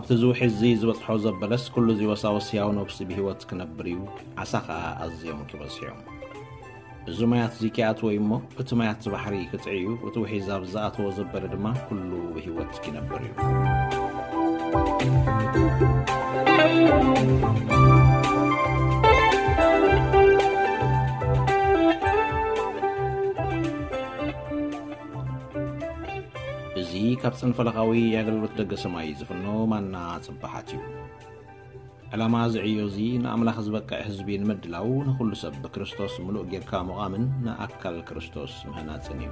እቲ ዝውሒ እዚ ዝበጽሖ ዘበለስ፣ ኩሉ እዚ ወሳወስ ሕያው ነብሲ ብህይወት ክነብር እዩ፣ ዓሳ ኸኣ ኣዝዮም ክበዝሑ እዮም። እዚ ማያት እዚ ኪኣትዎ እዩ እሞ፣ እቲ ማያት እዚ ባሕሪ ክጥዒ እዩ፣ እቲ ውሒ እዚ ኣብ ዝኣተዎ ዘበለ ድማ ኩሉ ብህይወት ክነብር እዩ። እዚ ካብ ጽንፈለኻዊ ኣገልግሎት ደገ ሰማይ ዝፍኖ ማና ጽባሓት እዩ። ዕላማ እዚ ዕዮ እዚ ንኣምላኽ ዝበቅዕ ህዝቢ ንምድላው፣ ንኹሉ ሰብ ብክርስቶስ ምሉእ ጌርካ ምቓምን ንኣካል ክርስቶስ ምህናጽን እዩ።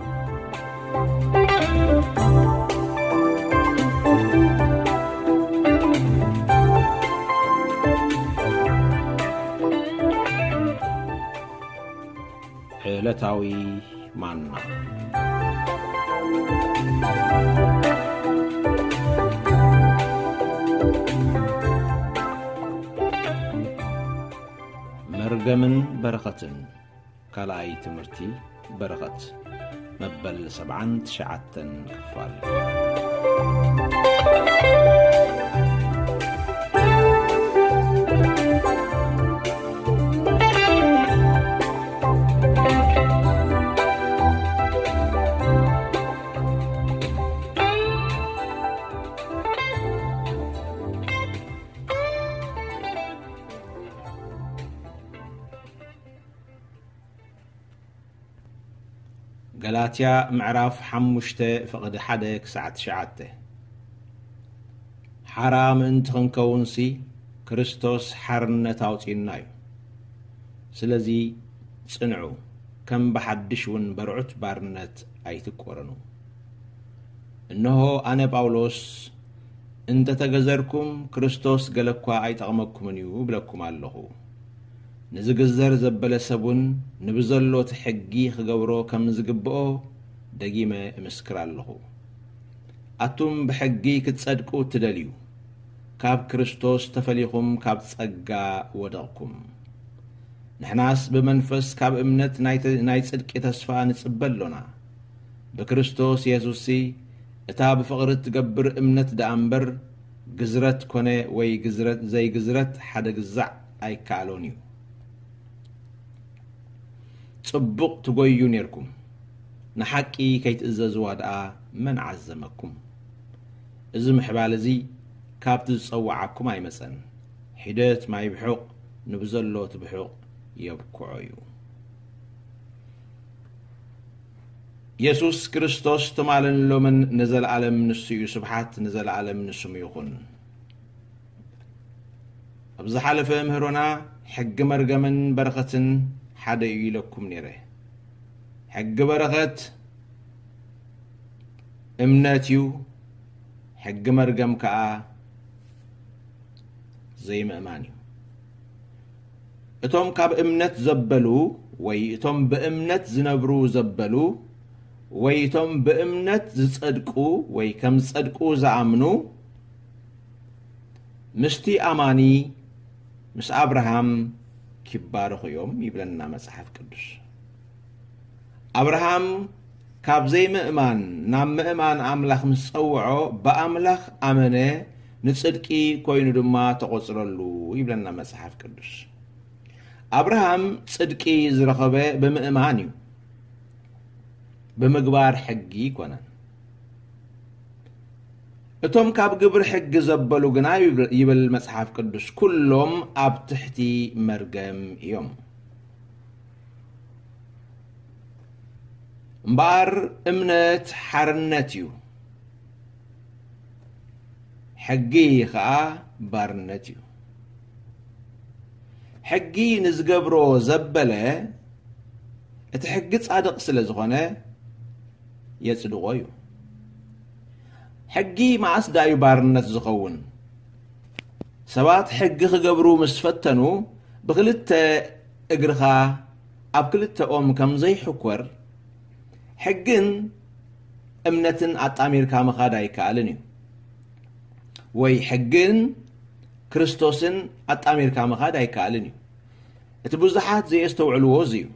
ዕለታዊ ማና። መርገምን በረኸትን። ካልኣይ ትምህርቲ በረኸት፣ መበል ሰብዓን ትሽዓተን ክፋል። ገላትያ ምዕራፍ ሓሙሽተ ፍቕዲ ሓደ ክሳዕ ትሽዓተ። ሓራ ምእንቲ ክንከውንሲ ክርስቶስ ሓርነት ኣውጺኡና እዩ። ስለዚ ጽንዑ፣ ከም ብሓድሽ እውን በርዑት ባርነት ኣይትቆረኑ። እንሆ ኣነ ጳውሎስ እንተ ተገዘርኩም ክርስቶስ ገለ እኳ ኣይጠቕመኩምን እዩ እብለኩም ኣለኹ። ንዝግዘር ዘበለ ሰብ እውን ንብዘሎ እቲ ሕጊ ክገብሮ ከም ዝግብኦ ደጊመ እምስክር ኣለኹ። ኣቱም ብሕጊ ክትጸድቁ እትደልዩ፣ ካብ ክርስቶስ ተፈሊኹም ካብ ጸጋ ወደቕኩም። ንሕናስ ብመንፈስ ካብ እምነት ናይ ተ-፣ ናይ ጽድቂ ተስፋ ንጽበ ኣሎና። ብክርስቶስ የሱስሲ እታ ብፍቕሪ እትገብር እምነት ደኣ እምበር፣ ግዝረት ኮነ ወይ ግዝረት ዘይግዝረት ሓደ ግዛዕ ኣይከኣሎን እዩ። ጽቡቕ ትጎዩ ኔርኩም፣ ንሓቂ ከይትእዘዝዋ ደኣ መን ዓዘመኩም? እዚ ምሕባል እዚ ካብቲ ዝጸውዓኩም ኣይመጸን። ሒደት ማይ ብሑቕ ንብዘሎ እቲ ብሑቕ የብክዖ እዩ። የሱስ ክርስቶስ ትማልን ሎምን ንዘለኣለም ንሱ እዩ። ስብሓት ንዘለኣለም ንስሙ ይኹን። ኣብ ዝሓለፈ ምህሮና ሕጊ መርገምን በረኸትን ሓደ እዩ ኢለኩም ነይረ። ሕጊ በረኸት እምነት እዩ፣ ሕጊ መርገም ከኣ ዘይምእማን እዩ። እቶም ካብ እምነት ዘበሉ ወይ እቶም ብእምነት ዝነብሩ ዘበሉ ወይ እቶም ብእምነት ዝጸድቁ ወይ ከም ዝጸድቁ ዝኣምኑ ምስቲ ኣማኒ ምስ ኣብርሃም ኪባረኹ እዮም ይብለና መጽሓፍ ቅዱስ። ኣብርሃም ካብ ዘይምእማን ናብ ምእማን ኣምላኽ ምስ ጸውዖ ብኣምላኽ ኣመነ፣ ንጽድቂ ኮይኑ ድማ ተቖጽረሉ ይብለና መጽሓፍ ቅዱስ። ኣብርሃም ጽድቂ ዝረኸበ ብምእማን እዩ፣ ብምግባር ሕጊ ኣይኮነን። እቶም ካብ ግብሪ ሕጊ ዘበሉ ግና ይብል፣ ይብል መጽሓፍ ቅዱስ፣ ኩሎም ኣብ ትሕቲ መርገም እዮም። እምበኣር እምነት ሓርነት እዩ፣ ሕጊ ኸኣ ባርነት እዩ። ሕጊ ንዝገብሮ ዘበለ፣ እቲ ሕጊ ጻድቕ ስለ ዝኾነ የጽድቖ እዩ። ሕጊ መኣስ ደኣ እዩ ባርነት ዝኸውን? ሰባት ሕጊ ክገብሩ ምስ ፈተኑ፣ ብኽልተ እግርኻ ኣብ ክልተ ኦም ከም ዘይሕኮር፣ ሕግን እምነትን ኣጣሚርካ ምኻድ ኣይከኣልን እዩ። ወይ ሕግን ክርስቶስን ኣጣሚርካ ምኻድ ኣይከኣልን እዩ። እቲ ብዙሓት ዘየስተውዕልዎ እዚ እዩ።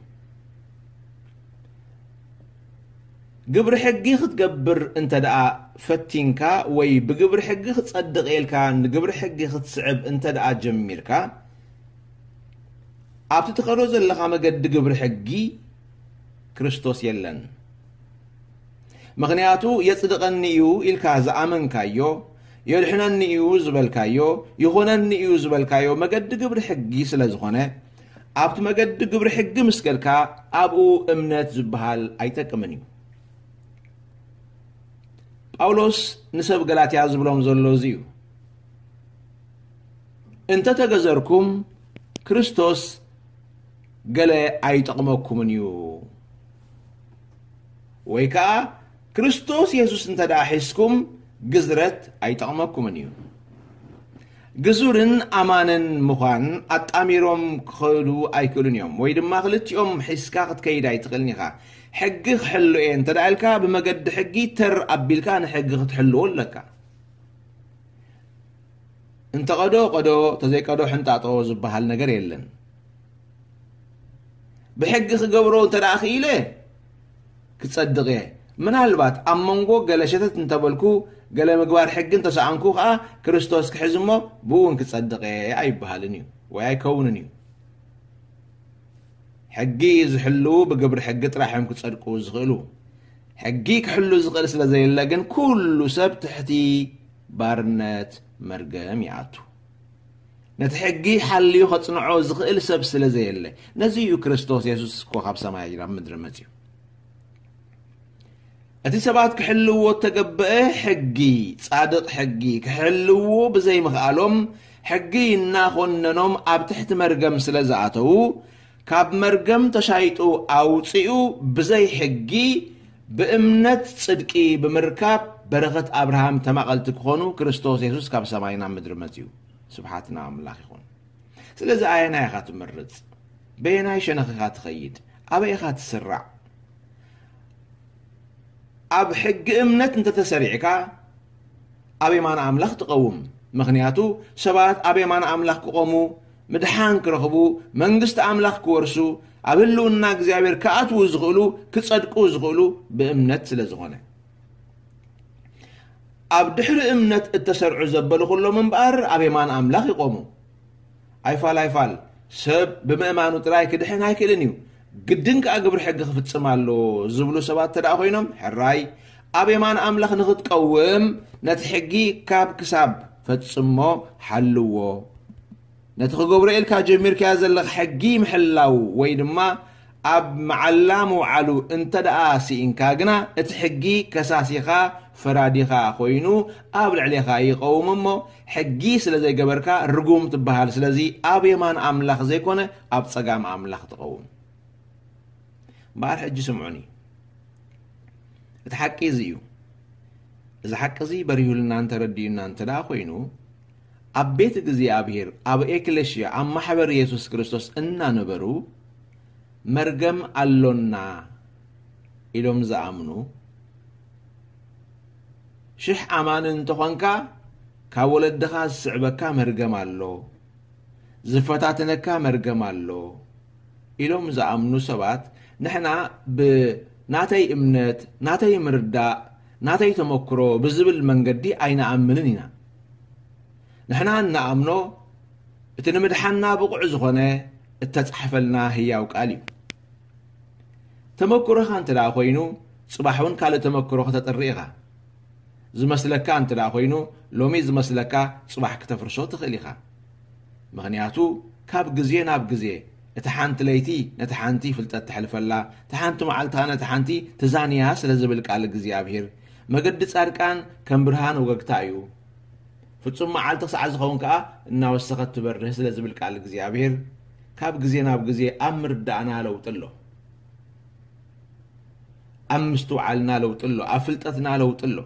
ግብሪ ሕጊ ክትገብር እንተ ደኣ ፈቲንካ ወይ ብግብሪ ሕጊ ክጸድቕ ኢልካ ንግብሪ ሕጊ ክትስዕብ እንተ ደኣ ጀሚርካ፣ ኣብቲ ትኸዶ ዘለኻ መገዲ ግብሪ ሕጊ ክርስቶስ የለን። ምኽንያቱ የጽድቐኒ እዩ ኢልካ ዝኣመንካዮ፣ የድሕነኒ እዩ ዝበልካዮ፣ ይኾነኒ እዩ ዝበልካዮ መገዲ ግብሪ ሕጊ ስለ ዝኾነ፣ ኣብቲ መገዲ ግብሪ ሕጊ ምስ ከድካ ኣብኡ እምነት ዝበሃል ኣይጠቅምን እዩ። ጳውሎስ ንሰብ ገላትያ ዝብሎም ዘሎ እዚ እዩ። እንተ ተገዘርኩም ክርስቶስ ገለ ኣይጠቕመኩምን እዩ። ወይ ከኣ ክርስቶስ የሱስ እንተ ደኣ ሒዝኩም ግዝረት ኣይጠቕመኩምን እዩ። ግዙርን ኣማንን ምዃን ኣጣሚሮም ክኸዱ ኣይክእሉን እዮም። ወይ ድማ ክልቲኦም ሒዝካ ክትከይድ ኣይትኽእልን ኢኻ። ሕጊ ክሕሉ እየ እንተ ደኣ ኢልካ ብመገዲ ሕጊ ተር ኣቢልካ ንሕጊ ክትሕልዎ ኣለካ። እንተ ቀዶ ቀዶ፣ ተዘይቀዶ ሕንጣጦ ዝበሃል ነገር የለን። ብሕጊ ክገብሮ እንተ ደኣ ክኢለ ክጸድቕ እየ። ምናልባት ኣብ መንጎ ገለ ሸተት እንተበልኩ፣ ገለ ምግባር ሕጊ እንተሰኣንኩ ከኣ ክርስቶስ ክሕዝ እሞ ብኡ እውን ክጸድቕ እየ ኣይበሃልን እዩ ወይ ኣይከውንን እዩ። ሕጊ ዝሕልዉ ብግብሪ ሕጊ ጥራሕ እዮም ክጸድቁ ዝኽእሉ። ሕጊ ክሕሉ ዝኽእል ስለ ዘየለ ግን ኩሉ ሰብ ትሕቲ ባርነት መርገም ይኣቱ። ነቲ ሕጊ ሓልዩ ከጽንዖ ዝኽእል ሰብ ስለ ዘየለ። ነዚ እዩ ክርስቶስ የሱስ እኮ ካብ ሰማይ ናብ ምድሪ መጺኡ። እቲ ሰባት ክሕልዎ እተገብአ ሕጊ፣ ጻድቕ ሕጊ ክሕልዎ ብዘይምኽኣሎም፣ ሕጊ እናኾነኖም ኣብ ትሕቲ መርገም ስለ ዝኣተዉ፣ ካብ መርገም ተሻይጡ ኣውጺኡ ብዘይ ሕጊ ብእምነት ጽድቂ ብምርካብ በረኸት ኣብርሃም ተማቐልቲ ክኾኑ ክርስቶስ የሱስ ካብ ሰማይ ናብ ምድሪ መጺኡ። ስብሓት ንኣምላኽ ይኹን። ስለዚ ኣየናይ ኢኻ ትመርጽ? በየናይ ሸነኽ ኢኻ ትኸይድ? ኣበይ ኢኻ ትስራዕ? ኣብ ሕጊ እምነት እንተተሰሪዕካ ኣብ የማን ኣምላኽ ትቐውም። ምኽንያቱ ሰባት ኣብ የማን ኣምላኽ ክቖሙ፣ ምድሓን ክረኽቡ፣ መንግስቲ ኣምላኽ ክወርሱ፣ ኣብ ህልውና እግዚኣብሔር ክኣትዉ ዝኽእሉ፣ ክጸድቁ ዝኽእሉ ብእምነት ስለ ዝኾነ። ኣብ ድሕሪ እምነት እተሰርዑ ዘበሉ ኩሎም እምበኣር ኣብ የማን ኣምላኽ ይቖሙ። ኣይፋል ኣይፋል፣ ሰብ ብምእማኑ ጥራይ ክድሕን ኣይክእልን እዩ፣ ግድን ከኣ ግብሪ ሕጊ ክፍጽም ኣለዎ ዝብሉ ሰባት እንተ ደኣ ኮይኖም፣ ሕራይ፣ ኣብ የማን ኣምላኽ ንኽትቀውም ነቲ ሕጊ ካብ ክሳብ ፈጽሞ ሓልዎ። ነቲ ክገብሮ ኢልካ ጀሚርካዮ ዘለኻ ሕጊ ምሕላው ወይ ድማ ኣብ መዓላ ምውዓሉ እንተ ደኣ ስኢንካ ግና፣ እቲ ሕጊ ከሳሲኻ ፈራዲኻ ኮይኑ ኣብ ልዕሌኻ ይቐውም እሞ፣ ሕጊ ስለ ዘይገበርካ ርጉም ትበሃል። ስለዚ ኣብ የማን ኣምላኽ ዘይኮነ ኣብ ጸጋም ኣምላኽ ትቐውም። እምበኣር ሕጂ ስምዑኒ። እቲ ሓቂ እዚ እዩ። እዚ ሓቂ እዚ በሪሁልናን ተረዲኡናን እንተ ደኣ ኮይኑ፣ ኣብ ቤት እግዚኣብሔር፣ ኣብ ኤክለሽያ፣ ኣብ ማሕበር የሱስ ክርስቶስ እናነበሩ፣ መርገም ኣሎና ኢሎም ዝኣምኑ፣ ሽሕ ኣማኒ እንተኾንካ፣ ካብ ወለድኻ ዝስዕበካ መርገም ኣሎ፣ ዝፈታተነካ መርገም ኣሎ ኢሎም ዝኣምኑ ሰባት፣ ንሕና ብናተይ እምነት፣ ናተይ ምርዳእ፣ ናተይ ተመክሮ ብዝብል መንገዲ ኣይንኣምንን ኢና። ንሕና እንኣምኖ እቲ ንምድሓንና ብቑዕ ዝኾነ እተጻሕፈልና ህያው ቃል እዩ። ተመክሮኻ እንተ ደኣ ኮይኑ፣ ጽባሕ እውን ካልእ ተመክሮ ከተጥሪ ኢኻ። ዝመስለካ እንተ ደኣ ኮይኑ፣ ሎሚ ዝመስለካ ጽባሕ ክተፍርሶ ትኽእል ኢኻ። ምኽንያቱ፣ ካብ ግዜ ናብ ግዜ፣ እታ ሓንቲ ለይቲ ነታ ሓንቲ ፍልጠት ተሕልፈላ፣ እታ ሓንቲ መዓልቲ ከኣ ነታ ሓንቲ ትዛንያ ስለ ዝብል ቃል እግዚኣብሔር፣ መገዲ ጻድቃን ከም ብርሃን ወገግታ እዩ። ፍጹም መዓልቲ ክሳዕ ዝኸውን ከኣ እናወሰኸት ትበርህ ስለ ዝብል ቃል እግዚኣብሔር፣ ካብ ግዜ ናብ ግዜ ኣብ ምርዳእና ለውጢ ኣሎ። ኣብ ምስትውዓልና ለውጢ ኣሎ፣ ኣብ ፍልጠትና ለውጢ ኣሎ፣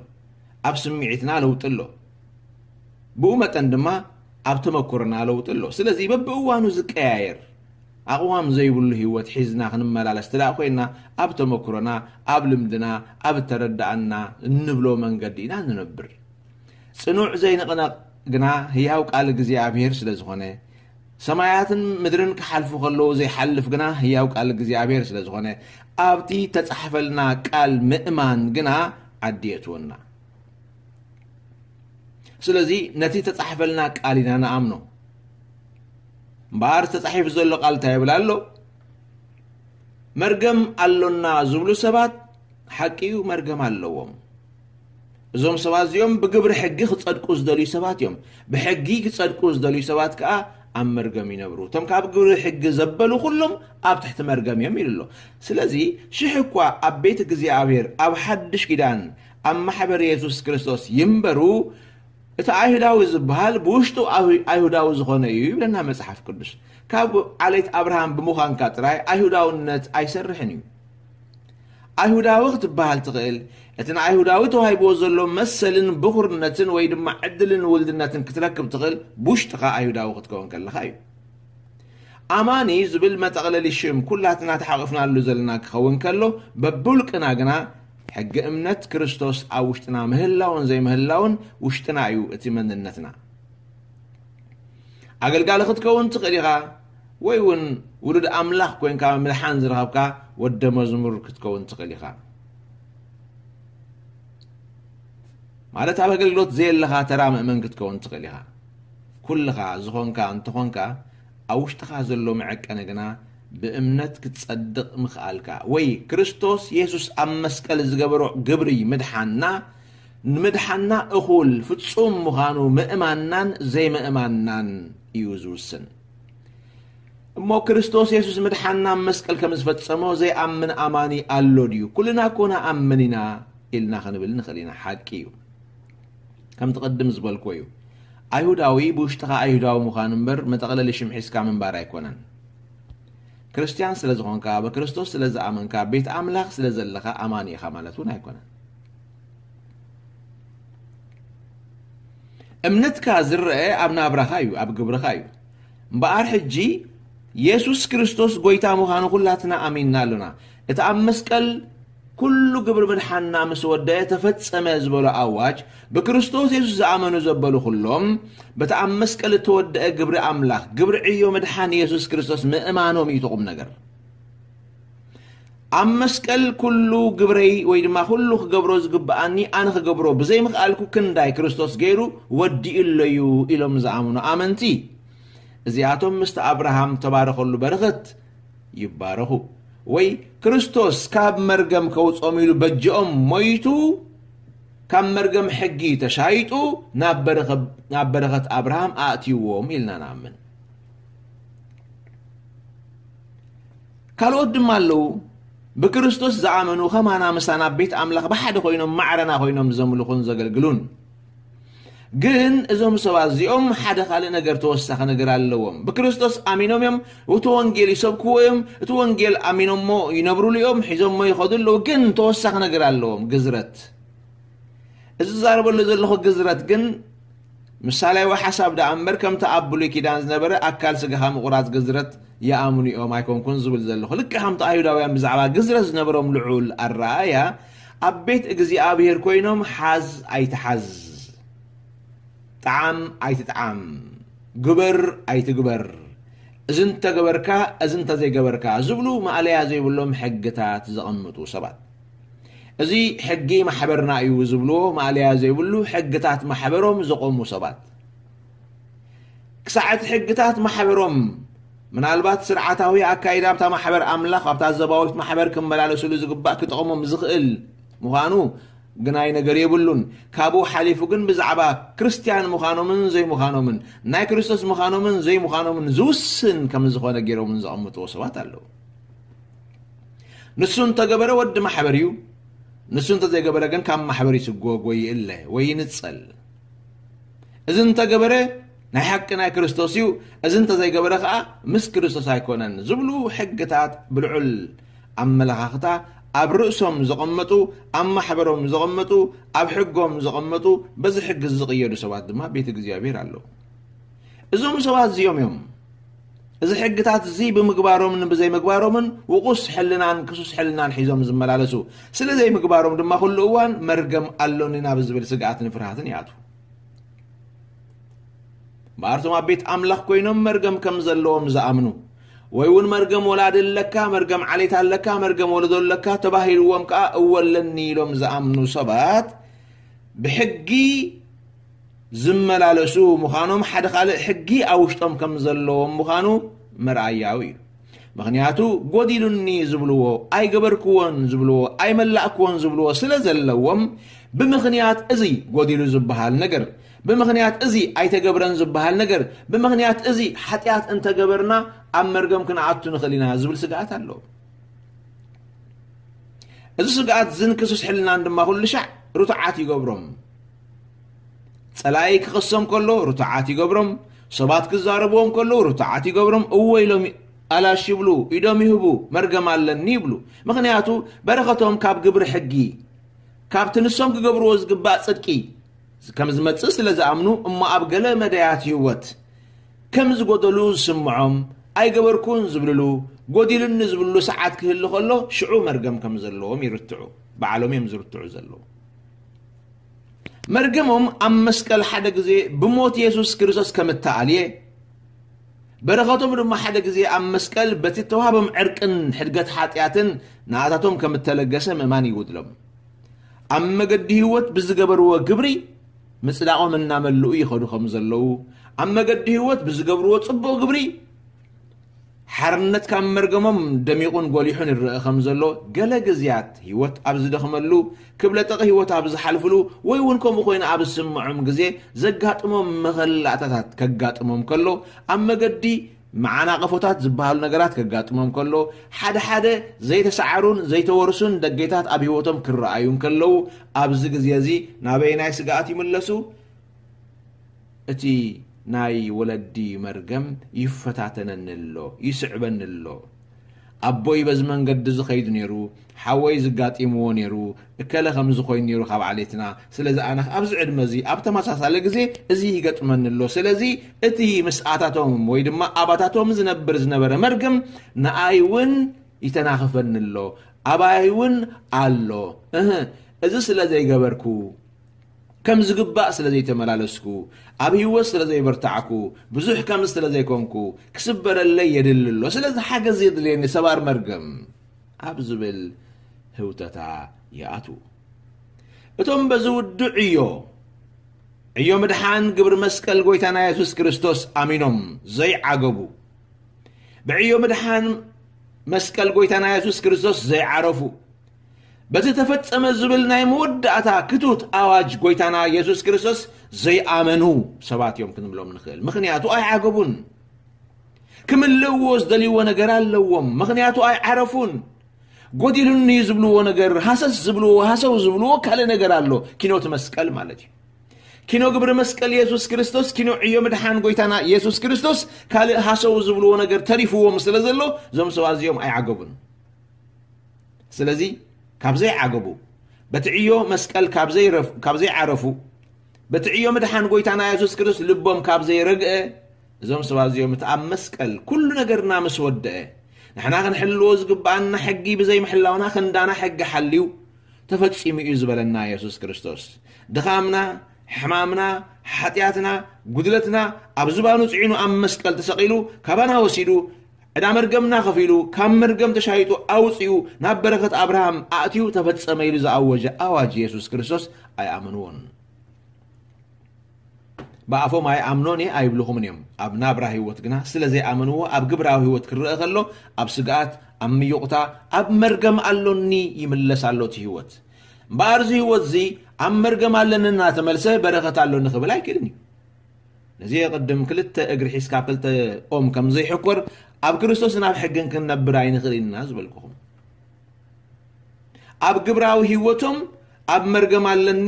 ኣብ ስምዒትና ለውጢ ኣሎ። ብኡ መጠን ድማ ኣብ ተመክሮና ለውጢ ኣሎ። ስለዚ በብእዋኑ ዝቀያየር ኣቕዋም ዘይብሉ ህይወት ሒዝና ክንመላለስ እንተ ደኣ ኮይንና፣ ኣብ ተመክሮና፣ ኣብ ልምድና፣ ኣብ እተረድኣና እንብሎ መንገዲ ኢና ንነብር። ጽኑዕ ዘይንቕነቕ ግና ህያው ቃል እግዚኣብሔር ስለ ዝኾነ፣ ሰማያትን ምድርን ክሓልፉ ከለዉ ዘይሓልፍ ግና ህያው ቃል እግዚኣብሔር ስለ ዝኾነ፣ ኣብቲ ተጻሕፈልና ቃል ምእማን ግና ዓዲ የእትወና። ስለዚ ነቲ ተጻሕፈልና ቃል ኢና ንኣምኖ። እምበኣር ተጻሒፉ ዘሎ ቃል እንታይ ይብል ኣሎ? መርገም ኣሎና ዝብሉ ሰባት ሓቂ እዩ፣ መርገም ኣለዎም። እዞም ሰባት እዚኦም ብግብሪ ሕጊ ክጸድቁ ዝደልዩ ሰባት እዮም። ብሕጊ ክጸድቁ ዝደልዩ ሰባት ከኣ ኣብ መርገም ይነብሩ። እቶም ካብ ግብሪ ሕጊ ዘበሉ ኩሎም ኣብ ትሕቲ መርገም እዮም ኢሉ ኣሎ። ስለዚ ሽሕ እኳ ኣብ ቤት እግዚኣብሔር ኣብ ሓድሽ ኪዳን ኣብ ማሕበር የሱስ ክርስቶስ ይንበሩ፣ እቲ ኣይሁዳዊ ዝበሃል ብውሽጡ ኣሁ-፣ ኣይሁዳዊ ዝኾነ እዩ ይብለና መጽሓፍ ቅዱስ። ካብ ዓሌት ኣብርሃም ብምዃንካ ጥራይ ኣይሁዳውነት ኣይሰርሕን እዩ። ኣይሁዳዊ ክትበሃል ትኽእል፣ እቲ ንኣይሁዳዊ ተዋሂብዎ ዘሎ መሰልን ብኹርነትን ወይ ድማ ዕድልን ውልድነትን ክትረክብ ትኽእል ብውሽጥኻ ኣይሁዳዊ ክትከውን ከለኻ እዩ። ኣማኒ ዝብል መጠቕለሊ ሽም ኩላትና ተሓቒፍናሉ ዘለና ክኸውን ከሎ፣ በብውልቅና ግና ሕጊ እምነት ክርስቶስ ኣብ ውሽጥና ምህላውን ዘይምህላውን ውሽጥና እዩ እቲ መንነትና። ኣገልጋሊ ክትከውን ትኽእል ኢኻ፣ ወይ እውን ውሉድ ኣምላኽ ኮይንካ ምድሓን ዝረኸብካ ወደ መዝሙር ክትከውን ትኽእል ኢኻ። ማለት ኣብ ኣገልግሎት ዘየለኻ ተራ ምእመን ክትከውን ትኽእል ኢኻ። ኩልኻ ዝኾንካ እንተኾንካ፣ ኣብ ውሽጥኻ ዘሎ መዐቀኒ ግና ብእምነት ክትጸድቕ ምኽኣልካ፣ ወይ ክርስቶስ የሱስ ኣብ መስቀል ዝገበሮ ግብሪ ምድሓንና፣ ንምድሓንና እኹል ፍጹም ምዃኑ ምእማንናን ዘይምእማንናን እዩ ዝውስን። እሞ ክርስቶስ የሱስ ምድሓንና ኣብ መስቀል ከም ዝፈጸሞ ዘይኣምን ኣማኒ ኣሎ ድዩ? ኩልና እኮ ንኣምን ኢና ኢልና ክንብል ንኽእል ኢና። ሓቂ እዩ። ከምቲ ቅድም ዝበልክዎ እዩ። ኣይሁዳዊ ብውሽጥኻ ኣይሁዳዊ ምዃን እምበር መጠቕለሊ ሽም ሒዝካ ምንባር ኣይኮነን። ክርስትያን ስለ ዝኾንካ፣ ብክርስቶስ ስለ ዝኣመንካ፣ ቤት ኣምላኽ ስለ ዘለኻ ኣማኒ ኢኻ ማለት እውን ኣይኮነን። እምነትካ ዝረአ ኣብ ናብራኻ እዩ፣ ኣብ ግብርኻ እዩ። እምበኣር ሕጂ የሱስ ክርስቶስ ጎይታ ምዃኑ ኩላትና ኣሚንና ኣሎና። እቲ ኣብ መስቀል ኩሉ ግብሪ ምድሓንና ምስ ወደአ ተፈጸመ ዝበሎ ኣዋጅ፣ ብክርስቶስ የሱስ ዝኣመኑ ዘበሉ ኩሎም፣ በቲ ኣብ መስቀል እተወደአ ግብሪ ኣምላኽ፣ ግብሪ ዕዮ ምድሓን የሱስ ክርስቶስ ምእማኖም እዩ እቲ ቁም ነገር። ኣብ መስቀል ኩሉ ግብረይ ወይ ድማ ኩሉ ክገብሮ ዝግብኣኒ ኣነ ክገብሮ ብዘይምኽኣልኩ ክንዳይ ክርስቶስ ገይሩ ወዲኡ ኣለዩ ኢሎም ዝኣምኑ ኣመንቲ፣ እዚኣቶም ምስቲ ኣብርሃም ተባረኸሉ በረኸት ይባረኹ። ወይ ክርስቶስ ካብ መርገም ከውጾም ኢሉ በጅኦም ሞይቱ፣ ካብ መርገም ሕጊ ተሻይጡ ናብ በረኸ-፣ ናብ በረኸት ኣብርሃም ኣእትይዎም ኢልና ንኣምን። ካልኦት ድማ ኣለዉ፣ ብክርስቶስ ዝኣመኑ ከማና ምሳና ኣብ ቤት ኣምላኽ ብሓደ ኮይኖም ማዕረና ኮይኖም ዘምልኹን ዘገልግሉን። ግን እዞም ሰባት እዚኦም ሓደ ካልእ ነገር፣ ተወሳኺ ነገር ኣለዎም። ብክርስቶስ ኣሚኖም እዮም፣ እቲ ወንጌል ይሰብክዎ እዮም፣ እቲ ወንጌል ኣሚኖሞ ይነብሩሉ እዮም፣ ሒዞሞ ይኸዱ ኣለዉ። ግን ተወሳኺ ነገር ኣለዎም፣ ግዝረት። እዚ ዝዛረበሉ ዘለኹ ግዝረት ግን ምሳሌያዊ ሓሳብ ደኣ እምበር፣ ከምቲ ኣብ ብሉይ ኪዳን ዝነበረ ኣካል ስጋኻ ምቑራጽ ግዝረት ይኣምኑ እዮም ኣይኮንኩን ዝብል ዘለኹ። ልክዕ ከምቲ ኣይሁዳውያን ብዛዕባ ግዝረት ዝነበሮም ልዑል ኣረኣእያ፣ ኣብ ቤት እግዚኣብሔር ኮይኖም ሓዝ ኣይትሓዝ፣ ጥዓም ኣይትጥዓም፣ ግበር ኣይትግበር፣ እዚ እንተገበርካ፣ እዚ እንተዘይገበርካ ዝብሉ ማእለያ ዘይብሎም ሕግታት ዘቐምጡ ሰባት። እዚ ሕጊ ማሕበርና እዩ ዝብልዎ ማእለያ ዘይብሉ ሕግታት ማሕበሮም ዘቖሙ ሰባት። ክሳዕ እቲ ሕግታት ማሕበሮም፣ ምናልባት ስርዓታዊ ኣካይዳ ኣብታ ማሕበር ኣምላኽ፣ ኣብታ ዘባዊት ማሕበር ክመላለሱሉ ዝግባእ ክጠቕሞም ዝኽእል ምዃኑ ግናይ ነገር የብሉን። ካብኡ ሓሊፉ ግን ብዛዕባ ክርስትያን ምዃኖምን ዘይምዃኖምን፣ ናይ ክርስቶስ ምዃኖምን ዘይምዃኖምን ዝውስን ከም ዝኾነ ገይሮምን ዘቐምጥዎ ሰባት ኣለዉ። ንሱ እንተገበረ ወዲ ማሕበር እዩ፣ ንሱ እንተዘይገበረ ግን ካብ ማሕበር ይስጎግ ወይ ይእለ ወይ ይንጸል። እዚ እንተገበረ ናይ ሓቂ ናይ ክርስቶስ እዩ፣ እዚ እንተዘይገበረ ኸኣ ምስ ክርስቶስ ኣይኮነን ዝብሉ ሕግታት ብልዑል ኣመለኻኽታ ኣብ ርእሶም ዘቐመጡ፣ ኣብ ማሕበሮም ዘቐመጡ፣ ኣብ ሕጎም ዘቐመጡ፣ በዚ ሕጊ ዝቕየዱ ሰባት ድማ ቤት እግዚኣብሔር ኣለዉ። እዞም ሰባት እዚኦም እዮም። እዚ ሕግታት እዚ ብምግባሮምን ብዘይምግባሮምን ውቁስ ሕልናን ክሱስ ሕልናን ሒዞም ዝመላለሱ፣ ስለ ዘይምግባሮም ድማ ኩሉ እዋን መርገም ኣሎኒ ናብ ዝብል ስግኣትን ፍርሃትን ይኣትዉ። እምበኣር እቶም ኣብ ቤት ኣምላኽ ኮይኖም መርገም ከም ዘለዎም ዝኣምኑ፣ ወይ እውን መርገም ወላዲ ኣለካ፣ መርገም ዓሌት ኣለካ፣ መርገም ወለዶ ኣለካ ተባሂልዎም ከኣ እወ ኣለኒ ኢሎም ዝኣምኑ ሰባት ብሕጊ ዝመላለሱ ምዃኖም ሓደ ካልእ ሕጊ ኣብ ውሽጦም ከም ዘለዎም ምዃኑ መርኣያዊ እዩ። ምኽንያቱ ጎዲሉኒ ዝብልዎ፣ ኣይገበርክዎን ዝብልዎ፣ ኣይመላእክዎን ዝብልዎ ስለ ዘለዎም፣ ብምኽንያት እዚ ጎዲሉ ዝበሃል ነገር፣ ብምኽንያት እዚ ኣይተገብረን ዝበሃል ነገር፣ ብምኽንያት እዚ ሓጢኣት እንተገበርና ኣብ መርገም ክንኣቱ ንኽእል ኢና ዝብል ስግኣት ኣሎ። እዚ ስግኣት ዝን ክስስሕልናን ድማ ኩሉ ሻዕ ርቱዓት ይገብሮም። ጸላኢ ክኸሶም ከሎ ርቱዓት ይገብሮም። ሰባት ክዛረብዎም ከለዉ ርቱዓት ይገብሮም። እወ ኢሎም ኣላሽ ይብሉ፣ ኢዶም ይህቡ፣ መርገም ኣለኒ ይብሉ። ምኽንያቱ በረኸቶም ካብ ግብሪ ሕጊ፣ ካብቲ ንሶም ክገብርዎ ዝግባእ ጽድቂ ከም ዝመጽእ ስለ ዝኣምኑ፣ እሞ ኣብ ገለ መዳያት ህይወት ከም ዝጎደሉ ዝስምዖም፣ ኣይገበርኩን ዝብልሉ፣ ጎዲሉኒ ዝብልሉ ሰዓት ክህሉ ከሎ፣ ሽዑ መርገም ከም ዘለዎም ይርትዑ። ባዕሎም እዮም ዝርትዑ ዘለዉ። መርገሞም ኣብ መስቀል ሓደ ግዜ ብሞት የሱስ ክርስቶስ ከም እተኣልየ፣ በረኸቶም ድማ ሓደ ግዜ ኣብ መስቀል በቲ እተዋህቦም ዕርቅን ሕድገት ሓጢኣትን ንኣታቶም ከም እተለገሰ ምእማን ይጎድሎም። ኣብ መገዲ ህይወት ብዝገበርዎ ግብሪ ምጽዳቖም እናመልኡ ይኸዱ ከም ዘለዉ፣ ኣብ መገዲ ህይወት ብዝገብርዎ ጽቡቕ ግብሪ ሓርነት ካብ መርገሞም ደሚቑን ጎሊሑን ይረአ ከም ዘሎ፣ ገለ ግዜያት ህይወት ኣብ ዝደኽመሉ፣ ክብለጠቐ ህይወት ኣብ ዝሓልፍሉ፣ ወይ እውን ከምኡ ኮይኑ ኣብ ዝስምዖም ግዜ ዘጋጥሞም መኸላእታታት ከጋጥሞም ከሎ፣ ኣብ መገዲ መዓናቐፎታት ዝበሃሉ ነገራት ከጋጥሞም ከሎ፣ ሓደ ሓደ ዘይተሰዓሩን ዘይተወርሱን ደጌታት ኣብ ህይወቶም ክረኣዩ እንከለዉ፣ ኣብዚ ግዜ እዚ ናበየናይ ስግኣት ይምለሱ? እቲ ናይ ወለዲ መርገም ይፈታተነኒ ኣሎ፣ ይስዕበኒ ኣሎ። ኣቦይ በዚ መንገዲ እዚ ኸይዱ ነይሩ፣ ሓወይ ዝጋጢምዎ ነይሩ፣ እከለ ከምዚ ኮይኑ ነይሩ ካብ ዓሌትና። ስለዚ ኣነ ኣብዚ ዕድመ እዚ ኣብ ተመሳሳሊ ግዜ እዚ ይገጥመኒ ኣሎ። ስለዚ እቲ ምስኣታቶም ወይ ድማ ኣባታቶም ዝነብር ዝነበረ መርገም ንኣይ እውን ይተናኽፈኒ ኣሎ፣ ኣባይ እውን ኣሎ። እህ፣ እዚ ስለ ዘይገበርኩ፣ ከም ዝግባእ ስለ ዘይተመላለስኩ፣ ኣብ ህይወት ስለ ዘይበርታዕኩ፣ ብዙሕ ከም ስለ ዘይኮንኩ፣ ክስበረለይ የድሊ ኣሎ። ስለዚ ሓገዝ የድልየኒ ሰባር መርገም ኣብ ዝብል ህውተታ ይኣትዉ። እቶም በዚ ውዱዕ ዕዮ፣ ዕዮ ምድሓን ግብሪ መስቀል ጎይታና የሱስ ክርስቶስ ኣሚኖም ዘይዓገቡ፣ ብዕዮ ምድሓን መስቀል ጎይታና የሱስ ክርስቶስ ዘይዓረፉ፣ በቲ ተፈጸመ ዝብል ናይ መወዳእታ ክቱት ኣዋጅ ጎይታና የሱስ ክርስቶስ ዘይኣመኑ ሰባት እዮም ክንብሎም ንኽእል። ምኽንያቱ ኣይዓገቡን። ክምልእዎ ዝደልይዎ ነገር ኣለዎም። ምኽንያቱ ኣይዓረፉን። ጎዲሉኒ ዝብልዎ ነገር፣ ሃሰስ ዝብልዎ፣ ሃሰው ዝብልዎ ካልእ ነገር ኣሎ። ኪኖ እቲ መስቀል ማለት እዩ። ኪኖ ግብሪ መስቀል የሱስ ክርስቶስ፣ ኪኖ ዕዮ ምድሓን ጎይታና የሱስ ክርስቶስ፣ ካልእ ሃሰው ዝብልዎ ነገር ተሪፍዎም ስለ ዘሎ፣ እዞም ሰባት እዚኦም ኣይዓገቡን። ስለዚ ካብ ዘይዓገቡ፣ በቲ ዕዮ መስቀል ካብ ዘይረፍ-፣ ካብ ዘይዓረፉ፣ በቲ ዕዮ ምድሓን ጎይታና የሱስ ክርስቶስ ልቦም ካብ ዘይረግአ፣ እዞም ሰባት እዚኦም እቲ ኣብ መስቀል ኩሉ ነገርና ምስ ወደአ፣ ንሕና ክንሕልዎ ዝግብኣና ሕጊ ብዘይምሕላውና ክንዳና ሕጊ ሓልዩ ተፈጺሙ እዩ ዝበለና የሱስ ክርስቶስ። ድኻምና፣ ሕማምና፣ ሓጢኣትና፣ ጉድለትና ኣብ ዝባኑ ጽዒኑ ኣብ መስቀል ተሰቒሉ ካባና ወሲዱ ዕዳ መርገምና ከፊሉ ካብ መርገም ተሻይጡ ኣውጺኡ ናብ በረኸት ኣብርሃም ኣእትዩ ተፈጸመ ኢሉ ዝኣወጀ ኣዋጅ የሱስ ክርስቶስ ኣይኣመንዎን። ብኣፎም ኣይኣምኖን እየ ኣይብልኹምን እዮም። ኣብ ናብራ ህይወት ግና ስለ ዘይኣመንዎ ኣብ ግብራዊ ህይወት ክረአ ከሎ ኣብ ስግኣት፣ ኣብ ምዩቕታ፣ ኣብ መርገም ኣሎኒ ይምለስ ኣሎ እቲ ህይወት። እምበኣር እዚ ህይወት እዚ ኣብ መርገም ኣለኒ እናተመልሰ በረኸት ኣሎኒ ክብል ኣይክእልን እዩ። ነዚ ቅድም ክልተ እግሪ ሒዝካ ክልተ ኦም ከም ዘይሕኮር ኣብ ክርስቶስ ናብ ሕግን ክንነብር ኣይንኽእል ኢና ዝበልኩኹም። ኣብ ግብራዊ ህይወቶም ኣብ መርገም ኣለኒ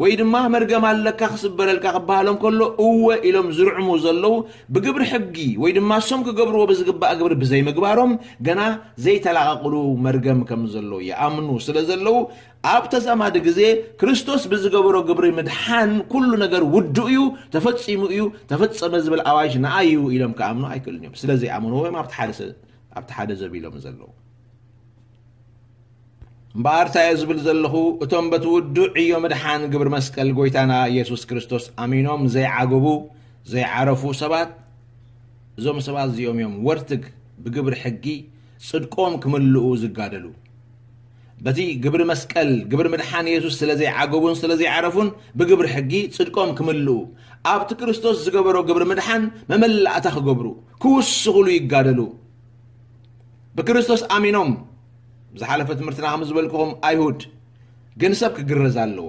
ወይ ድማ መርገም ኣለካ ክስበረልካ ክበሃሎም ከሎ እወ ኢሎም ዝርዕሙ ዘለዉ ብግብሪ ሕጊ ወይ ድማ እሶም ክገብርዎ ብዝግባእ ግብሪ ብዘይምግባሮም ገና ዘይተላቐቕሉ መርገም ከም ዘሎ ይኣምኑ ስለ ዘለዉ ኣብ ተዛማዲ ግዜ ክርስቶስ ብዝገበሮ ግብሪ ምድሓን ኩሉ ነገር ውዱእ እዩ፣ ተፈጺሙ እዩ፣ ተፈጸመ ዝብል ኣዋጅ ንኣይ እዩ ኢሎም ክኣምኑ ኣይክእሉን እዮም። ስለ ዘይኣምንዎ እዮም ኣብቲ ሓደ ሰ-፣ ኣብቲ ሓደ ዘቢሎም ዘለዉ። እምበኣር እንታይ እየ ዝብል ዘለኹ? እቶም በቲ ውዱእ ዕዮ ምድሓን ግብሪ መስቀል ጎይታና የሱስ ክርስቶስ ኣሚኖም ዘይዓገቡ፣ ዘይዓረፉ ሰባት፣ እዞም ሰባት እዚኦም እዮም ወርትግ ብግብሪ ሕጊ ጽድቆም ክምልኡ ዝጋደሉ። በቲ ግብሪ መስቀል፣ ግብሪ ምድሓን የሱስ ስለ ዘይዓገቡን ስለ ዘይዓረፉን ብግብሪ ሕጊ ጽድቆም ክምልኡ፣ ኣብቲ ክርስቶስ ዝገበሮ ግብሪ ምድሓን መመላእታ ክገብሩ፣ ክውስኹሉ ይጋደሉ። ብክርስቶስ ኣሚኖም፣ ዝሓለፈ ትምህርትና ከም ዝበልኩኹም ኣይሁድ ግን ሰብ ክግረዝ ኣለዎ።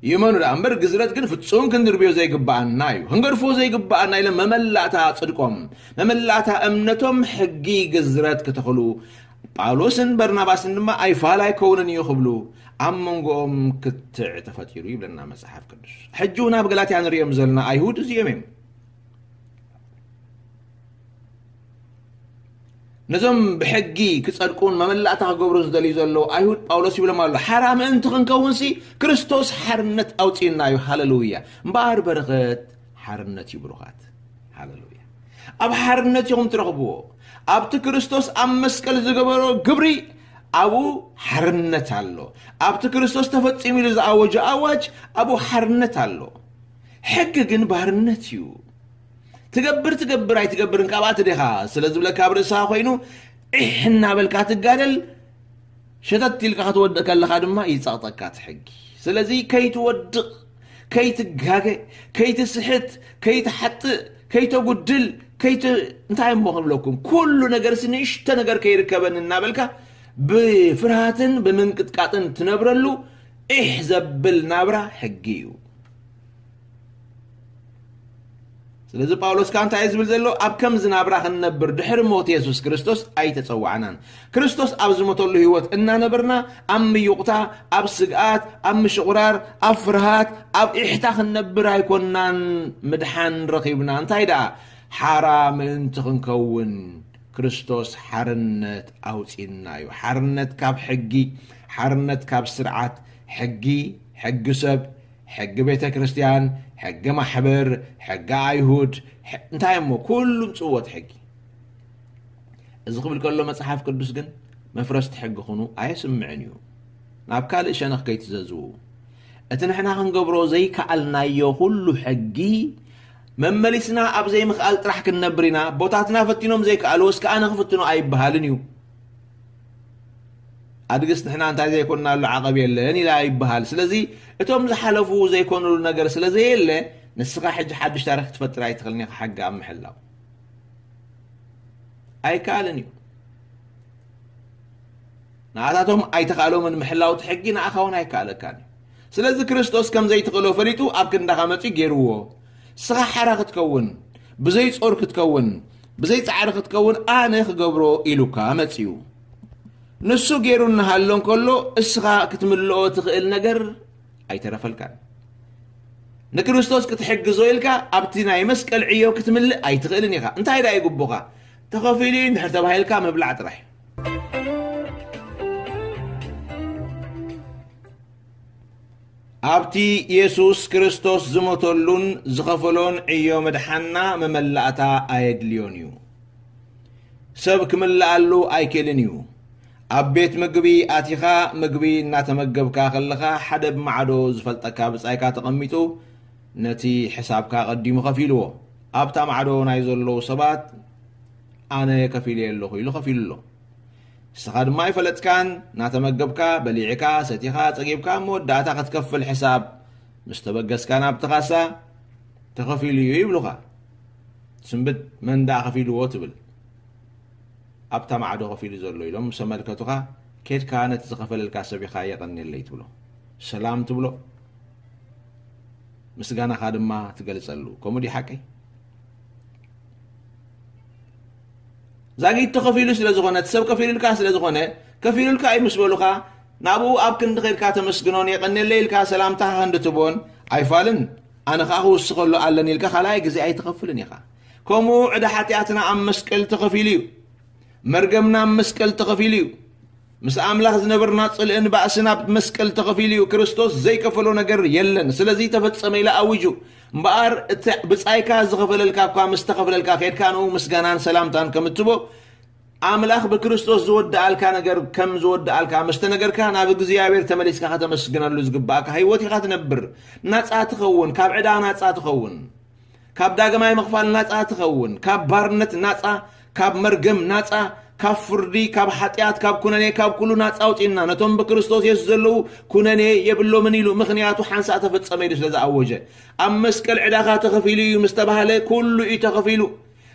ይመኑ ደኣ እምበር ግዝረት ግን ፍጹም ክንድርብዮ ዘይግብኣና እዩ። ክንገድፎ ዘይግብኣና ኢሎም መመላእታ ጽድቆም፣ መመላእታ እምነቶም ሕጊ ግዝረት ክተኽሉ፣ ጳውሎስን በርናባስን ድማ ኣይፋል ኣይከውንን እዩ ክብሉ ኣብ መንጎኦም ክትዕ ተፈጢሩ ይብለና መጽሓፍ ቅዱስ። ሕጂ እውን ኣብ ገላትያ ንሪኦም ዘለና ኣይሁድ እዚኦም እዮም። ነዞም ብሕጊ ክጸድቁን መመላእታ ክገብሩ ዝደልዩ ዘለዉ ኣይሁድ ጳውሎስ ይብሎም ኣሎ፣ ሓራ ምእንቲ ክንከውንሲ ክርስቶስ ሓርነት ኣውጺእና እዩ። ሃለሉያ። እምበኣር በረኸት ሓርነት እዩ ብሩኻት። ሃለሉያ። ኣብ ሓርነት ኢኹም ትረኽብዎ። ኣብቲ ክርስቶስ ኣብ መስቀል ዝገበሮ ግብሪ ኣብኡ ሓርነት ኣሎ። ኣብቲ ክርስቶስ ተፈጺሙ ኢሉ ዝኣወጆ ኣዋጅ ኣብኡ ሓርነት ኣሎ። ሕጊ ግን ባርነት እዩ። ትገብር ትገብር ኣይትገብርን ካብኣ ትዴኻ ስለ ዝብለካ ኣብ ርእስኻ ኮይኑ ዒሕ እናበልካ ትጋደል። ሸተት ኢልካ ክትወድቕ ከለኻ ድማ ይጸቕጠካ እቲ ሕጊ። ስለዚ ከይትወድቕ፣ ከይትጋገ፣ ከይትስሕት፣ ከይትሓጥእ፣ ከይተጉድል፣ ከይት-፣ እንታይ እሞ ክንብለኩም፣ ኩሉ ነገርሲ ንእሽቶ ነገር ከይርከበኒ እናበልካ ብፍርሃትን ብምንቅጥቃጥን ትነብረሉ ዒሕ ዘብል ናብራ ሕጊ እዩ። ስለዚ ጳውሎስ ከኣ እንታይ እዩ ዝብል ዘሎ? ኣብ ከምዚ ናብራ ክንነብር ድሕሪ ሞት የሱስ ክርስቶስ ኣይተጸዋዕናን። ክርስቶስ ኣብ ዝሞተሉ ህይወት እናነበርና ኣብ ምዩቕታ፣ ኣብ ስግኣት፣ ኣብ ምሽቑራር፣ ኣብ ፍርሃት፣ ኣብ ኢሕታ ክንነብር ኣይኮንናን ምድሓን ረኺብና። እንታይ ደኣ? ሓራ ምእንቲ ክንከውን ክርስቶስ ሓርነት ኣውጺእና እዩ። ሓርነት ካብ ሕጊ፣ ሓርነት ካብ ስርዓት ሕጊ፣ ሕጊ ሰብ፣ ሕጊ ቤተ ክርስቲያን፣ ሕጊ ማሕበር፣ ሕጊ ኣይሁድ፣ ሕ-፣ እንታይ እሞ ኩሉ ምጽወት ሕጊ። እዚ ክብል ከሎ መጽሓፍ ቅዱስ ግን መፍረስቲ ሕጊ ኩኑ ኣየስምዕን እዩ። ናብ ካልእ ሸነኽ ከይትዘዝዉ። እቲ ንሕና ክንገብሮ ዘይከኣልናዮ ኩሉ ሕጊ መመሊስና ኣብ ዘይምኽኣል ጥራሕ ክንነብር ኢና። ቦታትና ፈቲኖም ዘይከኣሉ እስከ ኣነ ክፍትኖ ኣይበሃልን እዩ። ኣድግስ ንሕና እንታይ ዘይኮንናሉ ዓቐብ የለን ኢላ ይበሃል። ስለዚ እቶም ዝሓለፉ ዘይኮኑሉ ነገር ስለ ዘየለ ንስኻ ሕጂ ሓድሽ ታሪኽ ክትፈጥር ኣይትኽእልን ኢኻ። ሕጊ ኣብ ምሕላው ኣይከኣልን እዩ። ንኣታቶም ኣይተኻእሎምን ምሕላው እቲ ሕጊ ንኣኻ እውን ኣይከኣለካን እዩ። ስለዚ ክርስቶስ ከም ዘይትኽእሎ ፈሊጡ ኣብ ክንዳኻ መጺኡ ገይርዎ። ንስኻ ሓራ ክትከውን፣ ብዘይ ጾር ክትከውን፣ ብዘይ ጻዕሪ ክትከውን ኣነ ክገብሮ ኢሉካ መጺኡ። ንሱ ገይሩ እናሃሎ እንከሎ እስኻ ክትምልኦ ትኽእል ነገር ኣይተረፈልካን። ንክርስቶስ ክትሕግዞ ኢልካ ኣብቲ ናይ መስቀል ዕዮ ክትምልእ ኣይትኽእልን ኢኻ። እንታይ ደኣ ይግቡኻ? ተኸፊሉ እዩ እንድሕር ተባሂልካ ምብላዕ ጥራሕ። ኣብቲ የሱስ ክርስቶስ ዝሞተሉን ዝኸፈሎን ዕዮ ምድሓንና መመላእታ ኣየድልዮን እዩ። ሰብ ክምልኣሉ ኣይክእልን እዩ። ኣብ ቤት ምግቢ ኣቲኻ ምግቢ እናተመገብካ ከለኻ ሓደ ብማዕዶ ዝፈልጠካ ብጻይካ ተቐሚጡ ነቲ ሕሳብካ ቀዲሙ ከፊልዎ። ኣብታ ማዕዶ ናይ ዘለዉ ሰባት ኣነ ከፊለ ኣለኹ ኢሉ ከፊሉ ኣሎ። ንስኻ ድማ ኣይፈለጥካን፣ እናተመገብካ፣ በሊዕካ፣ ሰቲኻ፣ ጸጊብካ፣ ኣብ መወዳእታ ክትከፍል ሕሳብ ምስ ተበገስካ ናብቲ ካሳ ተኸፊሉ እዩ ይብሉኻ። ስንብት መን ደኣ ከፊልዎ ትብል? ኣብታ ማዕዶ ከፊሉ ዘሎ ኢሎም ምስ ኣመልከቱኻ፣ ኬድካ ነቲ ዝኸፈለልካ ሰብ ኢኻ የቐንየለይ ትብሎ። ሰላም ትብሎ። ምስጋናኻ ድማ ትገልጸሉ። ከምኡ ድዩ ሓቀይ? ዛጊት ተኸፊሉ ስለ ዝኾነ፣ እቲ ሰብ ከፊሉልካ ስለ ዝኾነ፣ ከፊሉልካ እዩ ምስ በሉኻ፣ ናብኡ ኣብ ክንዲ ኸይድካ ተመስግኖን የቐንየለይ ኢልካ ሰላምታኻ ክንዲ ትቦን ኣይፋልን። ኣነ ኸኣ ክውስኸሉ ኣለኒ ኢልካ ካልኣይ ግዜ ኣይትኸፍልን ኢኻ። ከምኡ ዕዳ ሓጢኣትና ኣብ መስቀል ተኸፊሉ እዩ። መርገምና ኣብ መስቀል ተኸፊሉ እዩ። ምስ ኣምላኽ ዝነበርና ጽልእን ባእስን ኣብ መስቀል ተኸፊሉ እዩ። ክርስቶስ ዘይከፈሎ ነገር የለን። ስለዚ ተፈጸመ ኢሉ ኣዊጁ። እምበኣር እቲ ብጻይካ ዝኸፈለልካ እኳ ምስ ተኸፍለልካ፣ ኬድካ ንኡ ምስጋናን ሰላምታን ከም እትቦ፣ ኣምላኽ ብክርስቶስ ዝወድኣልካ ነገር ከም ዝወድኣልካ ምስ ተነገርካ፣ ናብ እግዚኣብሔር ተመሊስካ ከተመስግነሉ ዝግብኣካ ህይወት ኢኻ ትነብር። ናጻ ትኸውን፣ ካብ ዕዳ ናጻ ትኸውን። ካብ ዳግማይ ምኽፋል ናጻ ትኸውን፣ ካብ ባርነት ናጻ፣ ካብ መርገም ናጻ፣ ካብ ፍርዲ፣ ካብ ሓጢኣት፣ ካብ ኩነኔ፣ ካብ ኩሉ ናጻ ኣውጺእና፣ ነቶም ብክርስቶስ የሱስ ዘለዉ ኩነኔ የብሎምን ኢሉ፣ ምኽንያቱ ሓንሳእ ተፈጸመ ኢሉ ስለ ዝኣወጀ። ኣብ መስቀል ዕዳኻ ተኸፊሉ እዩ ምስ ተባህለ፣ ኩሉ እዩ ተኸፊሉ።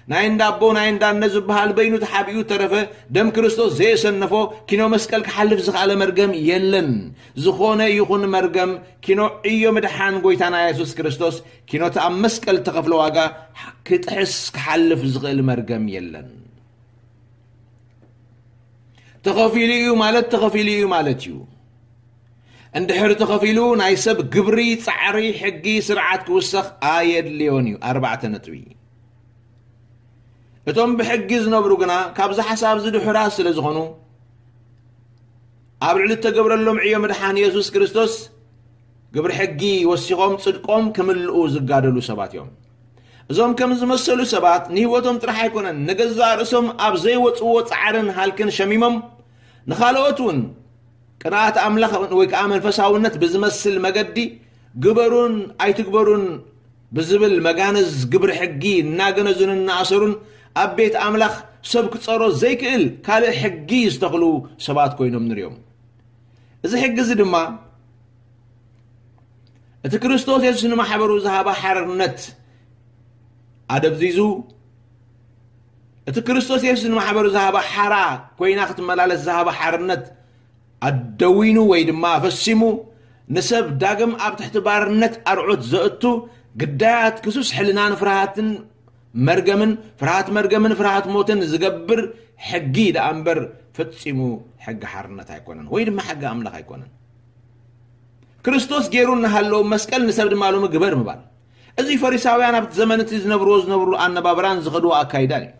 ናይ እንዳ ኣቦ ናይ እንዳ እነ ዝበሃል በይኑ ተሓቢኡ ተረፈ። ደም ክርስቶስ ዘየሰነፎ ኪኖ መስቀል ክሓልፍ ዝኸኣለ መርገም የለን። ዝኾነ ይኹን መርገም ኪኖ ዕዮ ምድሓን ጎይታና የሱስ ክርስቶስ ኪኖ እቲ ኣብ መስቀል ተኸፍለ ዋጋ ክጥሕስ ክሓልፍ ዝኽእል መርገም የለን። ተኸፊሉ እዩ ማለት ተኸፊሉ እዩ ማለት እዩ። እንድሕር ተኸፊሉ ናይ ሰብ ግብሪ፣ ጻዕሪ፣ ሕጊ፣ ስርዓት ክውሰኽ ኣየድልዮን እዩ። ኣርባዕተ ነጥቢ። እቶም ብሕጊ ዝነብሩ ግና ካብዚ ሓሳብ እዚ ድሑራት ስለ ዝኾኑ ኣብ ልዕሊ እተገብረሎም ዕዮ ምድሓን የሱስ ክርስቶስ ግብሪ ሕጊ ወሲኾም ጽድቆም ክምልኡ ዝጋደሉ ሰባት እዮም። እዞም ከም ዝመሰሉ ሰባት ንህይወቶም ጥራሕ ኣይኮነን፣ ንገዛእ ርእሶም ኣብ ዘይወጽዎ ጻዕርን ሃልክን ሸሚሞም ንኻልኦት እውን ቅንኣት ኣምላኽ ወይ ከኣ መንፈሳውነት ብዝመስል መገዲ ግበሩን ኣይትግበሩን ብዝብል መጋነዝ ግብሪ ሕጊ እናገነዙን እናኣሰሩን ኣብ ቤት ኣምላኽ ሰብ ክጸሮ ዘይክእል ካልእ ሕጊ ዝተኽሉ ሰባት ኮይኖም ንሪኦም። እዚ ሕጊ እዚ ድማ እቲ ክርስቶስ የሱስ ንማሕበሩ ዝሃባ ሓርነት ኣደብዚዙ፣ እቲ ክርስቶስ የሱስ ንማሕበሩ ዝሃባ ሓራ ኮይና ክትመላለስ ዝሃባ ሓርነት ኣደዊኑ ወይ ድማ ኣፈሲሙ፣ ንሰብ ዳግም ኣብ ትሕቲ ባርነት ኣርዑት ዘእቱ ግዳያት ክሱስ ሕልናን ፍርሃትን መርገምን፣ ፍርሃት መርገምን ፍርሃት ሞትን ዝገብር ሕጊ ደኣ እምበር ፈጺሙ ሕጊ ሓርነት ኣይኮነን፣ ወይ ድማ ሕጊ ኣምላኽ ኣይኮነን። ክርስቶስ ገይሩ እናሃለወ መስቀል ንሰብ ድማ ሎሚ ግበር ምባል። እዚ ፈሪሳውያን ኣብቲ ዘመን እቲ ዝነብርዎ ዝነብሩ ኣነባብራን ዝኸድዎ ኣካይዳን እዩ።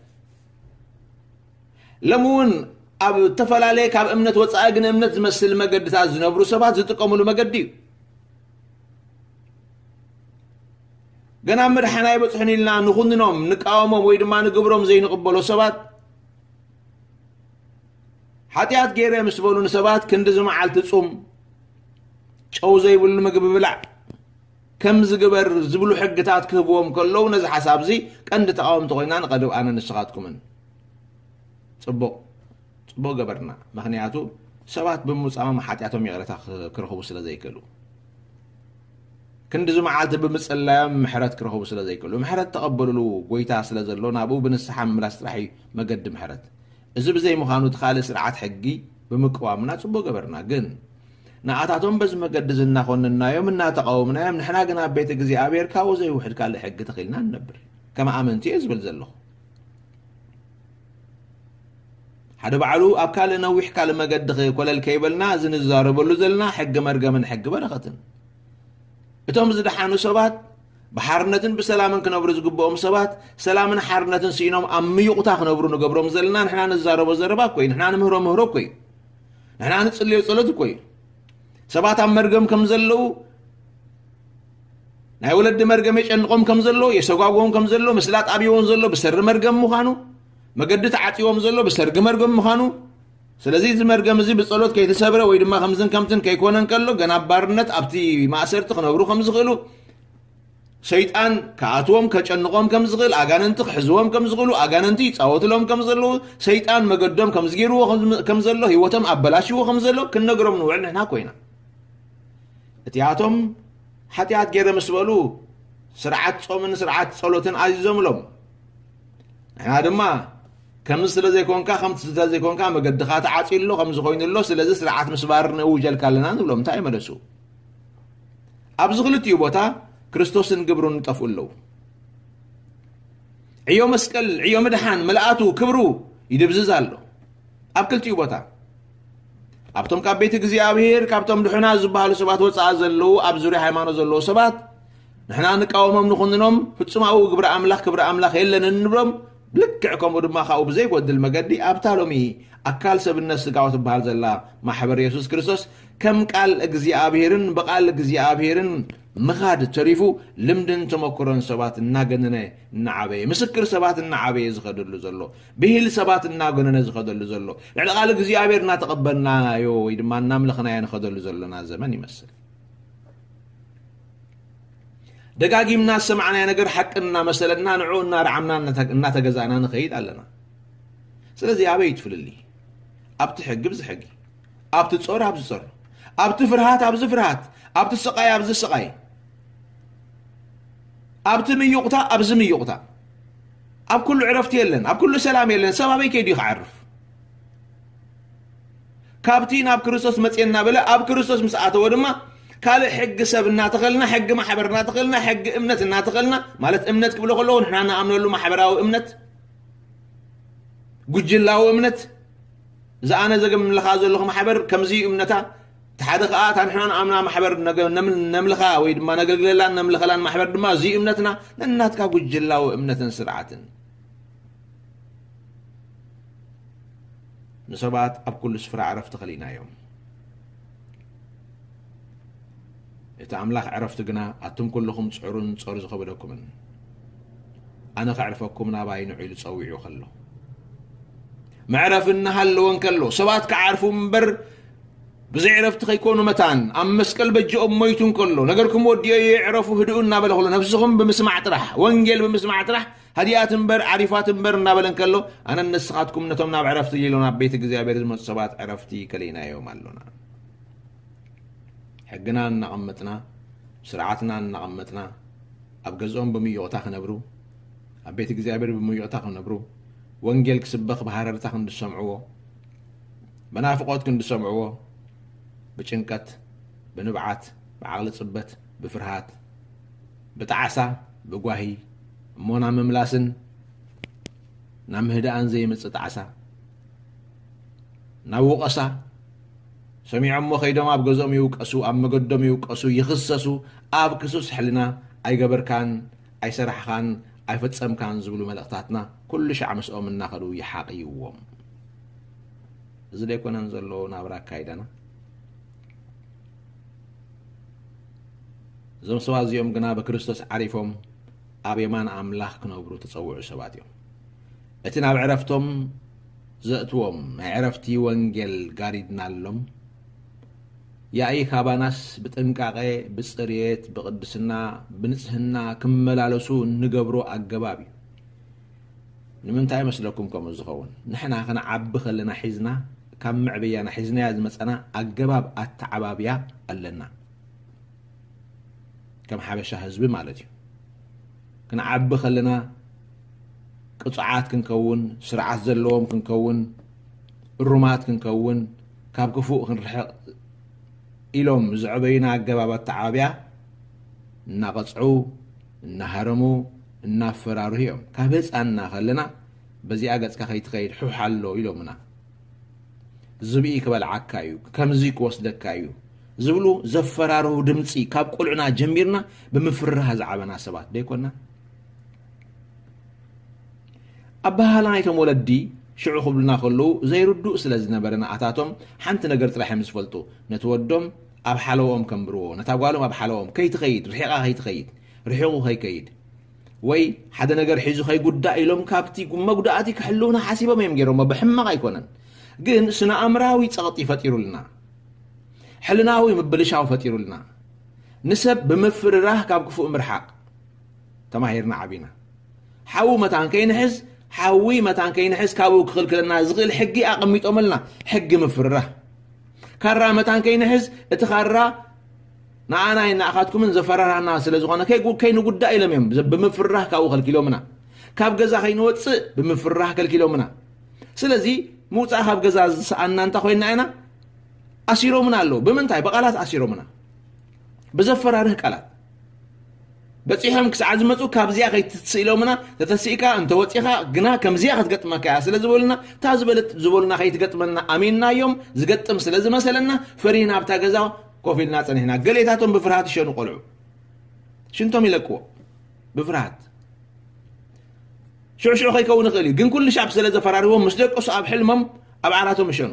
ሎሚ እውን ኣብ እተፈላለየ ካብ እምነት ወጻኢ ግን እምነት ዝመስል መገድታት ዝነብሩ ሰባት ዝጥቀምሉ መገዲ እዩ። ገና ኣብ ምድሓን ኣይበጽሑን ኢልና ንኹንኖም፣ ንቃወሞም ወይ ድማ ንግብሮም ዘይንቕበሎ ሰባት ሓጢኣት ገይረ ምስ በሉ ንሰባት ክንዲ እዚ መዓልቲ ጹም፣ ጨው ዘይብሉ ምግቢ ብላዕ፣ ከምዚ ግበር ዝብሉ ሕግታት ክህብዎም ከለዉ ነዚ ሓሳብ እዚ ቀንዲ ተቓወምቲ ኮይና ንቐርብ ኣነ ንስኻትኩምን። ጽቡቕ፣ ጽቡቕ ገበርና። ምኽንያቱ ሰባት ብምውጻሞም ሓጢኣቶም ይቕረታ ክ-፣ ክረኽቡ ስለ ዘይክእሉ። ክንዲ እዚ መዓልቲ ብምጽላዮም ምሕረት ክረኽቡ ስለ ዘይክእሉ። ምሕረት ተቐበልሉ ጎይታ ስለ ዘሎ ናብኡ ብንስሓ ምምላስ ጥራሕ እዩ መገዲ ምሕረት። እዚ ብዘይምዃኑ እቲ ካልእ ስርዓት ሕጊ ብምቅዋምና ጽቡቕ ገበርና። ግን ንኣታቶም በዚ መገዲ እዚ እናኾነናዮም እናተቓወምናዮም ንሕና ግን ኣብ ቤት እግዚኣብሔር ካብኡ ዘይውሕድ ካልእ ሕጊ ተኺልና ንነብር። ከም ኣመንቲ እየ ዝብል ዘለኹ። ሓደ ባዕሉ ኣብ ካልእ ነዊሕ ካልእ መገዲ ኸ-፣ ኮለል ከይበልና እዚ ንዛረበሉ ዘለና ሕጊ መርገምን ሕጊ በረኸትን። እቶም ዝደሓኑ ሰባት ብሓርነትን ብሰላምን ክነብሩ ዝግብኦም ሰባት ሰላምን ሓርነትን ስኢኖም ኣብ ምዩቕታ ክነብሩ ንገብሮም ዘለና ንሕና ንዛረቦ ዘረባ እኮ እዩ። ንሕና ንምህሮ ምህሮ እኮ እዩ። ንሕና ንጽልዮ ጸሎት እኮ እዩ። ሰባት ኣብ መርገም ከም ዘለዉ ናይ ወለዲ መርገም የጨንቖም ከም ዘሎ፣ የሰጓግቦም ከም ዘሎ፣ ምስላጥ ኣብይዎም ዘሎ ብሰሪ መርገም ምዃኑ፣ መገዲ ተዓጽዎም ዘሎ ብሰርጊ መርገም ምዃኑ፣ ስለዚ እዚ መርገም እዚ ብጸሎት ከይተሰብረ ወይ ድማ ከምዝን ከምትን ከይኮነ እንከሎ ገና ኣብ ባርነት ኣብቲ ማእሰርቲ ክነብሩ ከም ዝኽእሉ፣ ሰይጣን ክኣትዎም ከጨንቖም ከም ዝኽእል፣ ኣጋንንቲ ክሕዝዎም ከም ዝኽእሉ፣ ኣጋንንቲ ይጻወትሎም ከም ዘለዉ፣ ሰይጣን መገዶም ከም ዝገይርዎ ከም፣ ከም ዘሎ፣ ህይወቶም ኣበላሽዎ ከም ዘሎ ክንነግሮም ንውዕል ንሕና ኮይና። እቲኣቶም ሓጢኣት ገይረ ምስ በሉ ስርዓት ጾምን ስርዓት ጸሎትን ኣዚዞምሎም። ንሕና ድማ ከምዚ ስለ ዘይኮንካ፣ ከምቲ ስለ ዘይኮንካ መገድኻ ተዓጽዩ ኣሎ፣ ከምዚ ኮይኑ ኣሎ፣ ስለዚ ስርዓት ምስባር ንእውጀልካ ኣለና ንብሎም። እንታይ ይመለሱ? ኣብዚ ክልቲኡ ቦታ ክርስቶስን ግብሩን ይጠፍኡ ኣለዉ። ዕዮ መስቀል፣ ዕዮ ምድሓን፣ ምልኣቱ፣ ክብሩ ይድብዝዝ ኣሎ። ኣብ ክልቲኡ ቦታ ኣብቶም ካብ ቤት እግዚኣብሔር፣ ካብቶም ድሑና ዝበሃሉ ሰባት ወፃኢ ዘለዉ፣ ኣብ ዙርያ ሃይማኖት ዘለዉ ሰባት ንሕና ንቃወሞም ንኹንኖም፣ ፍጹማዊ ግብሪ ኣምላኽ፣ ክብሪ ኣምላኽ የለንን ንብሎም። ልክዕ ከምኡ ድማ ካብኡ ብዘይጎድል መገዲ ኣብታ ሎሚ ኣካል ሰብነት ስጋዊ ትበሃል ዘላ ማሕበር የሱስ ክርስቶስ ከም ቃል እግዚኣብሔርን ብቃል እግዚኣብሔርን ምኻድ ተሪፉ ልምድን ተመክሮን ሰባት እናገነነ እናዓበየ፣ ምስክር ሰባት እናዓበየ ዝኸደሉ ዘሎ፣ ብሂል ሰባት እናገነነ ዝኸደሉ ዘሎ፣ ልዕሊ ቃል እግዚኣብሔር እናተቐበልናዮ ወይ ድማ እናምለኽናዮ ንኸደሉ ዘለና ዘመን ይመስል። ደጋጊምና ዝሰማዕናዮ ነገር ሓቂ እናመሰለና ንዕኡ እናረዓምና እናተ-፣ እናተገዛእና ንኸይድ ኣለና። ስለዚ ኣበይ እዩ እቲ ፍልልይ? ኣብቲ ሕጊ ኣብዚ ሕጊ፣ ኣብቲ ጾር ኣብዚ ጾር፣ ኣብቲ ፍርሃት ኣብዚ ፍርሃት፣ ኣብቲ ስቓይ ኣብዚ ስቓይ፣ ኣብቲ ምዩቕታ ኣብዚ ምዩቕታ። ኣብ ኩሉ ዕረፍቲ የለን፣ ኣብ ኩሉ ሰላም የለን። ሰብ ኣበይ ከይዱ እዩ ክዓርፍ? ካብቲ ናብ ክርስቶስ መጽየ እናበለ ኣብ ክርስቶስ ምስ ኣተወ ድማ ካልእ ሕጊ ሰብ እናተኸልና፣ ሕጊ ማሕበር እናተኸልና፣ ሕጊ እምነት እናተኸልና፣ ማለት እምነት ክብሎ ከለኹ ንሕና እንኣምነሉ ማሕበራዊ እምነት፣ ጉጅላዊ እምነት፣ እዚ ኣነ ዘገምልኻ ዘለኹ ማሕበር ከምዚ እዩ እምነታ፣ እቲ ሓደ ከኣ እታ ንሕና ንኣምና ማሕበር ነገ-፣ ነም-፣ ነምልኻ ወይ ድማ ነገልግለላን ነምልኸላን ማሕበር ድማ እዚ እዩ እምነትና፣ ነናትካ ጉጅላዊ እምነትን ስርዓትን። ንሰባት ኣብ ኩሉ ስፍራ ዕረፍቲ ከሊእናዮም። እቲ ኣምላኽ ዕረፍቲ ግና፣ ኣቱም ኩልኹም ጽዕሩን ጾር ዝኸበደኩምን፣ ኣነ ከዕርፈኩም ናባይ ንዑ ኢሉ ጸዊዑ ከሎ፣ መዕረፊ እናሃለወ እንከሎ፣ ሰባት ክዓርፉ እምበር ብዘይ ዕረፍቲ ከይኮኑ መታን፣ ኣብ መስቀል በጅኦም ሞይቱ እንከሎ፣ ነገርኩም ወዲኦ እየ፣ ዕረፉ፣ ህድኡ እናበለ ከሎ፣ ነፍስኹም ብምስማዕ ጥራሕ፣ ወንጌል ብምስማዕ ጥራሕ፣ ሃዲኣት እምበር፣ ዓሪፋት እምበር እናበለ እንከሎ፣ ኣነን ንስኻትኩም ነቶም ናብ ዕረፍቲ ኢሎም ናብ ቤት እግዚኣብሔር ዝመጹ ሰባት ዕረፍቲ ከሊእናዮም ኣሎና። ሕግና እናቐመጥና፣ ስርዓትና እናቐመጥና፣ ኣብ ገዝኦም ብምዮቕታ ክነብሩ፣ ኣብ ቤት እግዚኣብሔር ብምዮቕታ ክነብሩ፣ ወንጌል ክስበኽ ብሃረርታ ክንዲ ዝሰምዕዎ፣ ብናፍቖት ክንዲ ዝሰምዕዎ፣ ብጭንቀት፣ ብንብዓት፣ ብዓቕሊ ጽበት፣ ብፍርሃት፣ ብጣዕሳ፣ ብጓሂ፣ እሞ ናብ ምምላስን ናብ ምህዳእን ዘይመጽእ ጣዕሳ፣ ናብ ወቐሳ፣ ሰሚዖሞ ከይዶም ኣብ ገዝኦም ይውቀሱ፣ ኣብ መገዶም ይውቀሱ፣ ይኽሰሱ፣ ኣብ ክሱስ ሕልና ኣይገበርካን፣ ኣይሰራሕኻን፣ ኣይፈጸምካን ዝብሉ መልእኽታትና ኩሉ ሻዕ ምስኦም እናኸዱ ይሓቕይዎም። እዚ ደይኮነን ዘሎ ናብራ ኣካይዳና? እዞም ሰባት እዚኦም ግና ብክርስቶስ ዓሪፎም ኣብ የማን ኣምላኽ ክነብሩ ተጸውዑ ሰባት እዮም። እቲ ናብ ዕረፍቶም ዘእትዎም ናይ ዕረፍቲ ወንጌል ጋሪድናሎም። ያኢ ካባናስ ብጥንቃቐ፣ ብጽሬት፣ ብቕድስና፣ ብንጽህና ክመላለሱ እንገብሮ ኣገባብ እዩ። ንምንታይ መስለኩም ከምኡ ዝኸውን? ንሕና ክንዓቢ ከለና ሒዝና፣ ካብ መዕበያና ሒዝናያ ዝመጸና ኣገባብ ኣተዓባብያ ኣለና። ከም ሓበሻ ህዝቢ ማለት እዩ። ክንዓቢ ከለና ቅጹዓት ክንከውን፣ ስርዓት ዘለዎም ክንከውን፣ እሩማት ክንከውን፣ ካብ ክፉእ ክንርሕቕ ኢሎም ዘዕበዩና ኣገባብ ኣተዓባብያ እናቐጽዑ፣ እናሃረሙ፣ እናፈራርሁ እዮም። ካብ ህጻንና ከለና በዚኣ ገጽካ ከይትኸይድ ሑሕ ኣሎ ኢሎምና። ዝብኢ ክበልዓካ እዩ፣ ከምዚ ክወስደካ እዩ ዝብሉ ዘፈራርሁ ድምጺ ካብ ቁልዕና ጀሚርና ብምፍርራህ ዝዓበና ሰባት ደይኮና? ኣበሃህላ ናይቶም ወለዲ ሽዑ ክብሉና ከለዉ ዘይርዱእ ስለ ዝነበረ ንኣታቶም ሓንቲ ነገር ጥራሕ እዮም ዝፈልጡ። ነቲ ወዶም ኣብ ሓለውኦም ከንብርዎ፣ ነታ ጓሎም ኣብ ሓለውኦም ከይትኸይድ፣ ርሒቓ ከይትኸይድ፣ ርሒቑ ከይከይድ ወይ ሓደ ነገር ሒዙ ከይጉዳእ ኢሎም ካብቲ መጉዳእቲ ክሕልውና ሓሲቦም እዮም ገይሮሞ። ብሕማቕ ኣይኮነን፣ ግን ስነ ኣእምራዊ ጸቕጢ ፈጢሩልና፣ ሕልናዊ ምብልሻው ፈጢሩልና። ንሰብ ብምፍርራህ ካብ ክፉእ ምርሓቕ ተማሂርና ዓቢና። ሓዊ መታን ከይንሕዝ፣ ሓዊ መታን ከይንሕዝ ካብኡ ክኽልክለና ዝኽእል ሕጊ ኣቐሚጦመልና። ሕጊ ምፍርራህ። ካራ መታን ከይንሕዝ፣ እቲ ካራ ንኣናይ ንኣኻትኩምን ዘፈራራና ስለ ዝኾነ ከይጉ-፣ ከይንጉዳእ ኢሎም እዮም ብ-፣ ብምፍርራህ ካብኡ ከልኪሎምና። ካብ ገዛ ከይንወጽእ ብምፍርራህ ከልኪሎምና። ስለዚ ምውጻእ ካብ ገዛ ዝሰኣንና እንተ ኮይንና ኢና፣ ኣሲሮምና ኣለዉ። ብምንታይ? ብቓላት ኣሲሮምና። ብዘፈራርህ ቃላት። በጺሖም ክሳዕ ዝመጹ ካብዚኣ ከይትስእ ኢሎምና፣ ተተሲእካ እንተ ወጺኻ ግና ከምዚኣ ክትገጥመካ እያ ስለ ዝበሉና፣ እታ ዝበለት-፣ ዝበሉና ከይትገጥመና ኣሚንናዮም፣ ዝገጥም ስለ ዝመሰለና ፈሪህና ኣብታ ገዛ ኮፍ ኢልና ጸኒሕና። ገሌታቶም ብፍርሃት ይሸኑ ቆልዑ። ሽንቶም ይለቅዎ ብፍርሃት። ሽዑ ሽዑ ከይከውን ይኽእል እዩ፣ ግን ኩሉ ሻብ ስለ ዘፈራርዎም ምስ ደቀሱ ኣብ ሕልሞም ኣብ ዓራቶም ይሸኑ።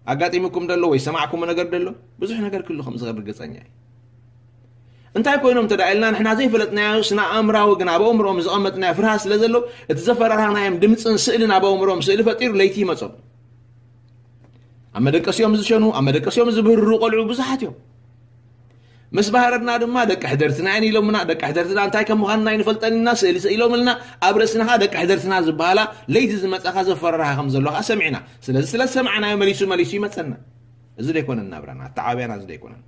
ኣጋጢሙኩም ደሎ ወይ ሰማዕኩሞ ነገር ደሎ? ብዙሕ ነገር ክህሉ ከም ዝኽእል ርግጸኛ እየ። እንታይ ኮይኖም እንተ ደኣ ኢልና፣ ንሕና ዘይፈለጥናዮ ስነ ኣእምራዊ ግን ኣብ ኣእምሮኦም ዝቐመጥናዮ ፍርሃት ስለ ዘሎ፣ እቲ ዘፈራራናዮም ድምጽን ስእልን ኣብ ኣእምሮኦም ስእሊ ፈጢሩ ለይቲ ይመጾም። ኣብ መደቀሲኦም ዝሸኑ፣ ኣብ መደቀሲኦም ዝብህርሩ ቆልዑ ብዙሓት እዮም። ምስ ባህረርና ድማ ደቂ ሕደርትና እየን ኢሎምና። ደቂ ሕደርትና እንታይ ከም ምዃንና ኣይንፈልጠን ኢና፣ ስእሊ ስኢሎምልና። ኣብ ርእስና ኸኣ ደቂ ሕደርትና ዝበሃላ ለይቲ ዝመጻኻ ዘፈራርሃ ከም ዘሎ ኸኣ ሰሚዕና። ስለዚ ስለ ዝሰማዕናዮ መሊሱ መሊሱ ይመጸና። እዚ ደይኮነን ናብራና፣ ኣተዓባብያና እዚ ደይኮነን።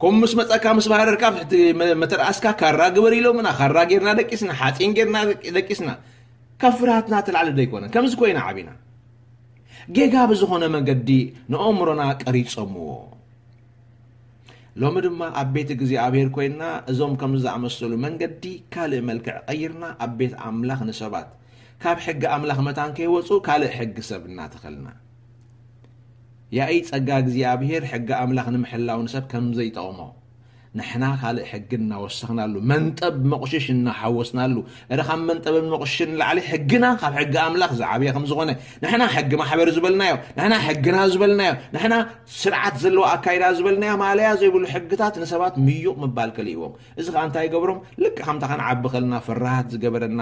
ከምኡ ምስ መጸካ ምስ ባህረርካ ኣብ ትሕቲ መ- መተርኣስካ ካራ ግበር ኢሎምና። ካራ ጌርና ደቂስና፣ ሓጺን ጌርና ደቂ- ደቂስና። ካብ ፍርሃትና ተላዕሊ ደይኮነን ከምዚ ኮይና ዓቢና። ጌጋ ብዝኾነ መገዲ ንኣእምሮና ቀሪጾምዎ። ሎሚ ድማ ኣብ ቤት እግዚኣብሔር ኮይንና እዞም ከምዚ ዝኣመሰሉ መንገዲ ካልእ መልክዕ ቀይርና ኣብ ቤት ኣምላኽ ንሰባት ካብ ሕጊ ኣምላኽ መታን ከይወጹ ካልእ ሕጊ ሰብ እናተኸልና። ያኢ ጸጋ እግዚኣብሔር ሕጊ ኣምላኽ ንምሕላው ንሰብ ከም ዘይጠቕሞ ንሕና ካልእ ሕጊ እናወሰኽናሉ መንጠብ መቑሽሽ እናሓወስናሉ እረ ካብ መንጠብን መቑሽሽን ንላዕሊ ሕግና ካብ ሕጊ ኣምላኽ ዝዓብየ ከም ዝኾነ ንሕና ሕጊ ማሕበር ዝበልናዮ ንሕና ሕግና ዝበልናዮ ንሕና ስርዓት ዘለዎ ኣካይዳ ዝበልናዮ ማለያ ዘይብሉ ሕግታት ንሰባት ምዩቕ ምባል ከልእዎም እዚ ከዓ እንታይ ይገብሮም ልክዕ ከምታ ከንዓቢ ከልና ፍርሃት ዝገበረና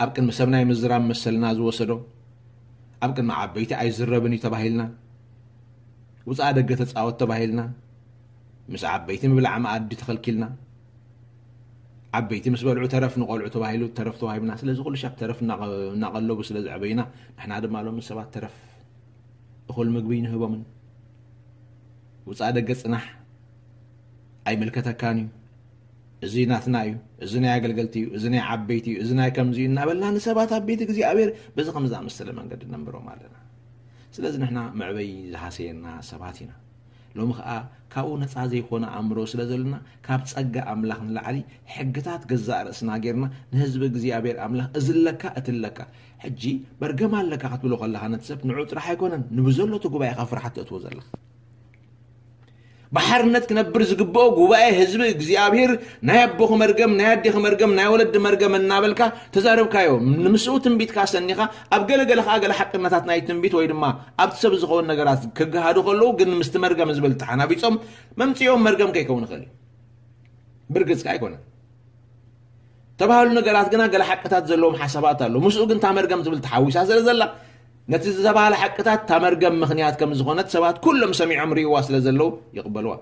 ኣብ ቅድሚ ሰብ ናይ ምዝራብ መሰልና ዝወሰዶ ኣብ ቅድሚ ዓበይቲ ኣይዝረብን እዩ ተባሂልና ውፃእ ደገ ተፃወት ተባሂልና ምስ ዓበይቲ ምብላዕ መኣዲ ተኸልኪልና ዓበይቲ ምስ በልዑ ተረፍ ንቆልዑ ተባሂሉ ተረፍ ተዋሂብና ስለዚ ኩሉ ሻብ ተረፍ እናቐለቡ ስለ ዘዕበዩና ንሕና ድማ ሎም ሰባት ተረፍ እኹል ምግቢ ንህቦምን ውፃእ ደገ ፅናሕ ኣይምልከተካን እዩ እዚ ናትና እዩ እዚ ናይ ኣገልገልቲ እዩ እዚ ናይ ዓበይቲ እዩ እዚ ናይ ከምዚ እዩ እናበልና ንሰባት ኣብ ቤት እግዚኣብሔር በዚ ከም ዝኣመሰለ መንገዲ ነንብሮም ኣለና ስለዚ ንሕና መዕበይ ዝሃሰየና ሰባት ኢና ሎሚ ከዓ ካብኡ ነፃ ዘይኮነ ኣእምሮ ስለ ዘለና ካብ ፀጋ ኣምላኽ ንላዕሊ ሕግታት ገዛእ ርእስና ጌርና ንህዝቢ እግዚኣብሔር ኣምላኽ እዚ ኣለካ እቲ ኣለካ ሕጂ መርገም ኣለካ ክትብሎ ከለካ ነቲ ሰብ ንዑ ጥራሕ ኣይኮነን ንብዘሎ እቲ ጉባኤ ካብ ፍርሓት ተእትዎ ዘለካ ብሓርነት ክነብር ዝግብኦ ጉባኤ ህዝቢ እግዚኣብሔር ናይ ኣቦኺ መርገም ናይ ኣዴኺ መርገም ናይ ወለዲ መርገም እናበልካ ተዛረብካዮ ንምስኡ ትንቢትካ ሰኒኻ ኣብ ገለገለ ከዓ ገለ ሓቅነታት ናይ ትንቢት ወይ ድማ ኣብቲ ሰብ ዝኸውን ነገራት ክገሃዱ ከለዉ ግን ምስቲ መርገም ዝብል ተሓናቢፆም መምፅኦም መርገም ከይከውን ይኽእል እዩ ብርግፅካ ኣይኮነን ተባህሉ ነገራት ግና ገለ ሓቅታት ዘለዎም ሓሳባት ኣሎ ምስኡ ግን እታ መርገም ትብል ተሓዊሳ ስለ ዘላ ነቲ ዝተባህለ ሓቅታት እታ መርገም ምኽንያት ከም ዝኾነት ሰባት ኩሎም ሰሚዖም ርእይዋ ስለ ዘለዉ ይቕበልዋ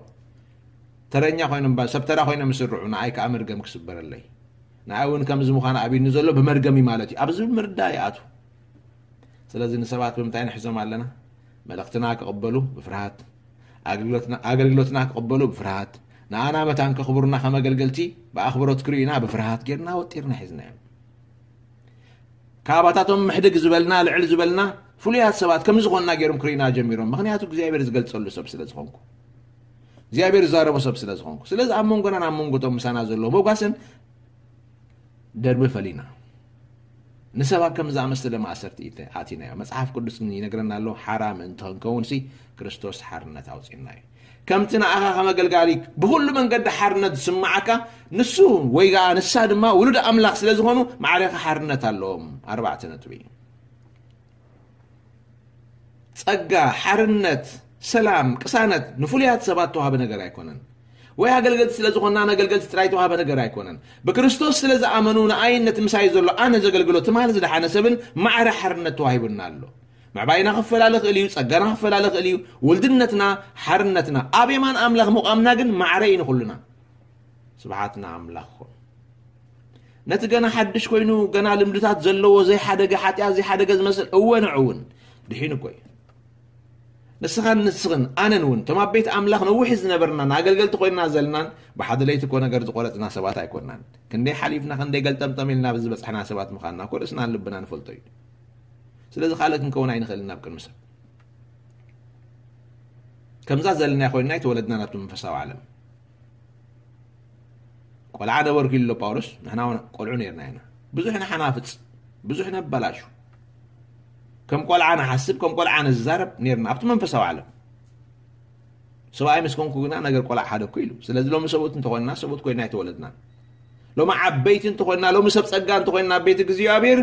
ተረኛ ኮይኖም ሰብ ተራ ኮይኖም ይስርዑ ንኣይ ከዓ መርገም ክስበረለይ ንኣይ እውን ከምዚ ምዃን ኣብኒ ዘሎ ብመርገም እዩ ማለት እዩ ኣብዚ ምርዳ ይኣቱ ስለዚ ንሰባት ብምንታይ ንሕዞም ኣለና መልእኽትና ክቕበሉ ብፍርሃት ኣገልግሎትና ክቕበሉ ብፍርሃት ንኣና መታን ከኽብሩና ከም ኣገልገልቲ ብኣኽብሮት ክርእዩና ብፍርሃት ጌርና ወጢርና ሒዝናዮም ካባታቶም ምሕድግ ዝበልና ልዕል ዝበልና ፍሉያት ሰባት ከም ዝኾንና ገይሮም ክርእዩና ጀሚሮም ምክንያቱ እግዚኣብሔር ዝገልጸሉ ሰብ ስለ ዝኾንኩ እግዚኣብሔር ዝዛረቦ ሰብ ስለ ዝኾንኩ ስለዚ ኣብ መንጎናን ኣብ መንጎቶም ምሳና ዘሎ ሞጓስን ደርቢ ፈሊና ንሰባት ከም ዝኣመሰለ ማእሰርቲ ኣቲናዮ መፅሓፍ ቅዱስ ይነግረና ኣሎ ሓራ ምእንቲ ክንከውን ሲ ክርስቶስ ሓርነት ኣውፅና እዩ ከምቲ ንኣኻ ከም ኣገልጋሊ ብኩሉ መንገዲ ሓርነት ዝስማዓካ ንሱ ወይ ከዓ ንሳ ድማ ውሉድ ኣምላኽ ስለ ዝኾኑ ማዕረኻ ሓርነት ኣለዎም ኣርባዕተ ነጥቢ ጸጋ፣ ሓርነት፣ ሰላም፣ ቅሳነት ንፍሉያት ሰባት ተዋህበ ነገር ኣይኮነን። ወይ ኣገልገልቲ ስለ ዝኾንና ነገልገልቲ ጥራይ ተዋህበ ነገር ኣይኮነን። ብክርስቶስ ስለ ዝኣመኑ ንኣይን ነቲ ምሳይ ዘሎ ኣነ ዘገልግሎ ትማሊ ዝደሓነ ሰብን ማዕረ ሓርነት ተዋሂቡና ኣሎ። ምዕባይና ክፈላለ ይኽእል እዩ፣ ጸጋና ክፈላለ ይኽእል እዩ፣ ውልድነትና፣ ሓርነትና ኣብ የማን ኣምላኽ ምቋምና ግን ማዕረ እዩ ንኹልና። ስብሓት ንኣምላኽ ይኹን። ነቲ ገና ሓድሽ ኮይኑ ገና ልምድታት ዘለዎ ዘይሓደገ ሓጢኣት ዘይሓደገ ዝመስል እወ ንዑ እውን ድሒኑ እኮ እዩ ንስኻን ንስኽን ኣነን እውን እቶም ኣብ ቤት ኣምላኽ ነዊሕ ዝነበርናን ኣገልገልቲ ኮይንና ዘለናን ብሓደ ለይቲ እኮ ነገር ዝቆረፅና ሰባት ኣይኮንናን ክንደይ ሓሊፍና ክንደይ ገልጠምጠም ኢልና ብዝበፅሕና ሰባት ምዃንና እኮ ርእስናን ልብና ንፈልጦ እዩ ስለዚ ካልእ ክንከውን ኣይንኽእልን ናብ ቅድሚ ሰብ ከምዛ ዘለና ኮይንና ኣይተወለድና ናብቲ መንፈሳዊ ዓለም ቆልዓ ነበርኩ ኢሉ ጳውሎስ ንሕና ቆልዑ ነርና ኢና ብዙሕ ንሓናፍፅ ብዙሕ ነባላሹ ከም ቆልዓ ንሓስብ ከም ቆልዓ ንዛረብ ነርና ኣብቲ መንፈሳዊ ዓለም ሰብኣይ ምስ ኮንኩ ግና ነገር ቆልዓ ሓደ እኮ ኢሉ ስለዚ ሎሚ ሰብኡት እንተኮንና ሰብኡት ኮይና ኣይተወለድናን ሎሚ ዓበይቲ እንተኮንና ሎሚ ሰብ ፀጋ እንተኮንና ኣብ ቤት እግዚኣብሔር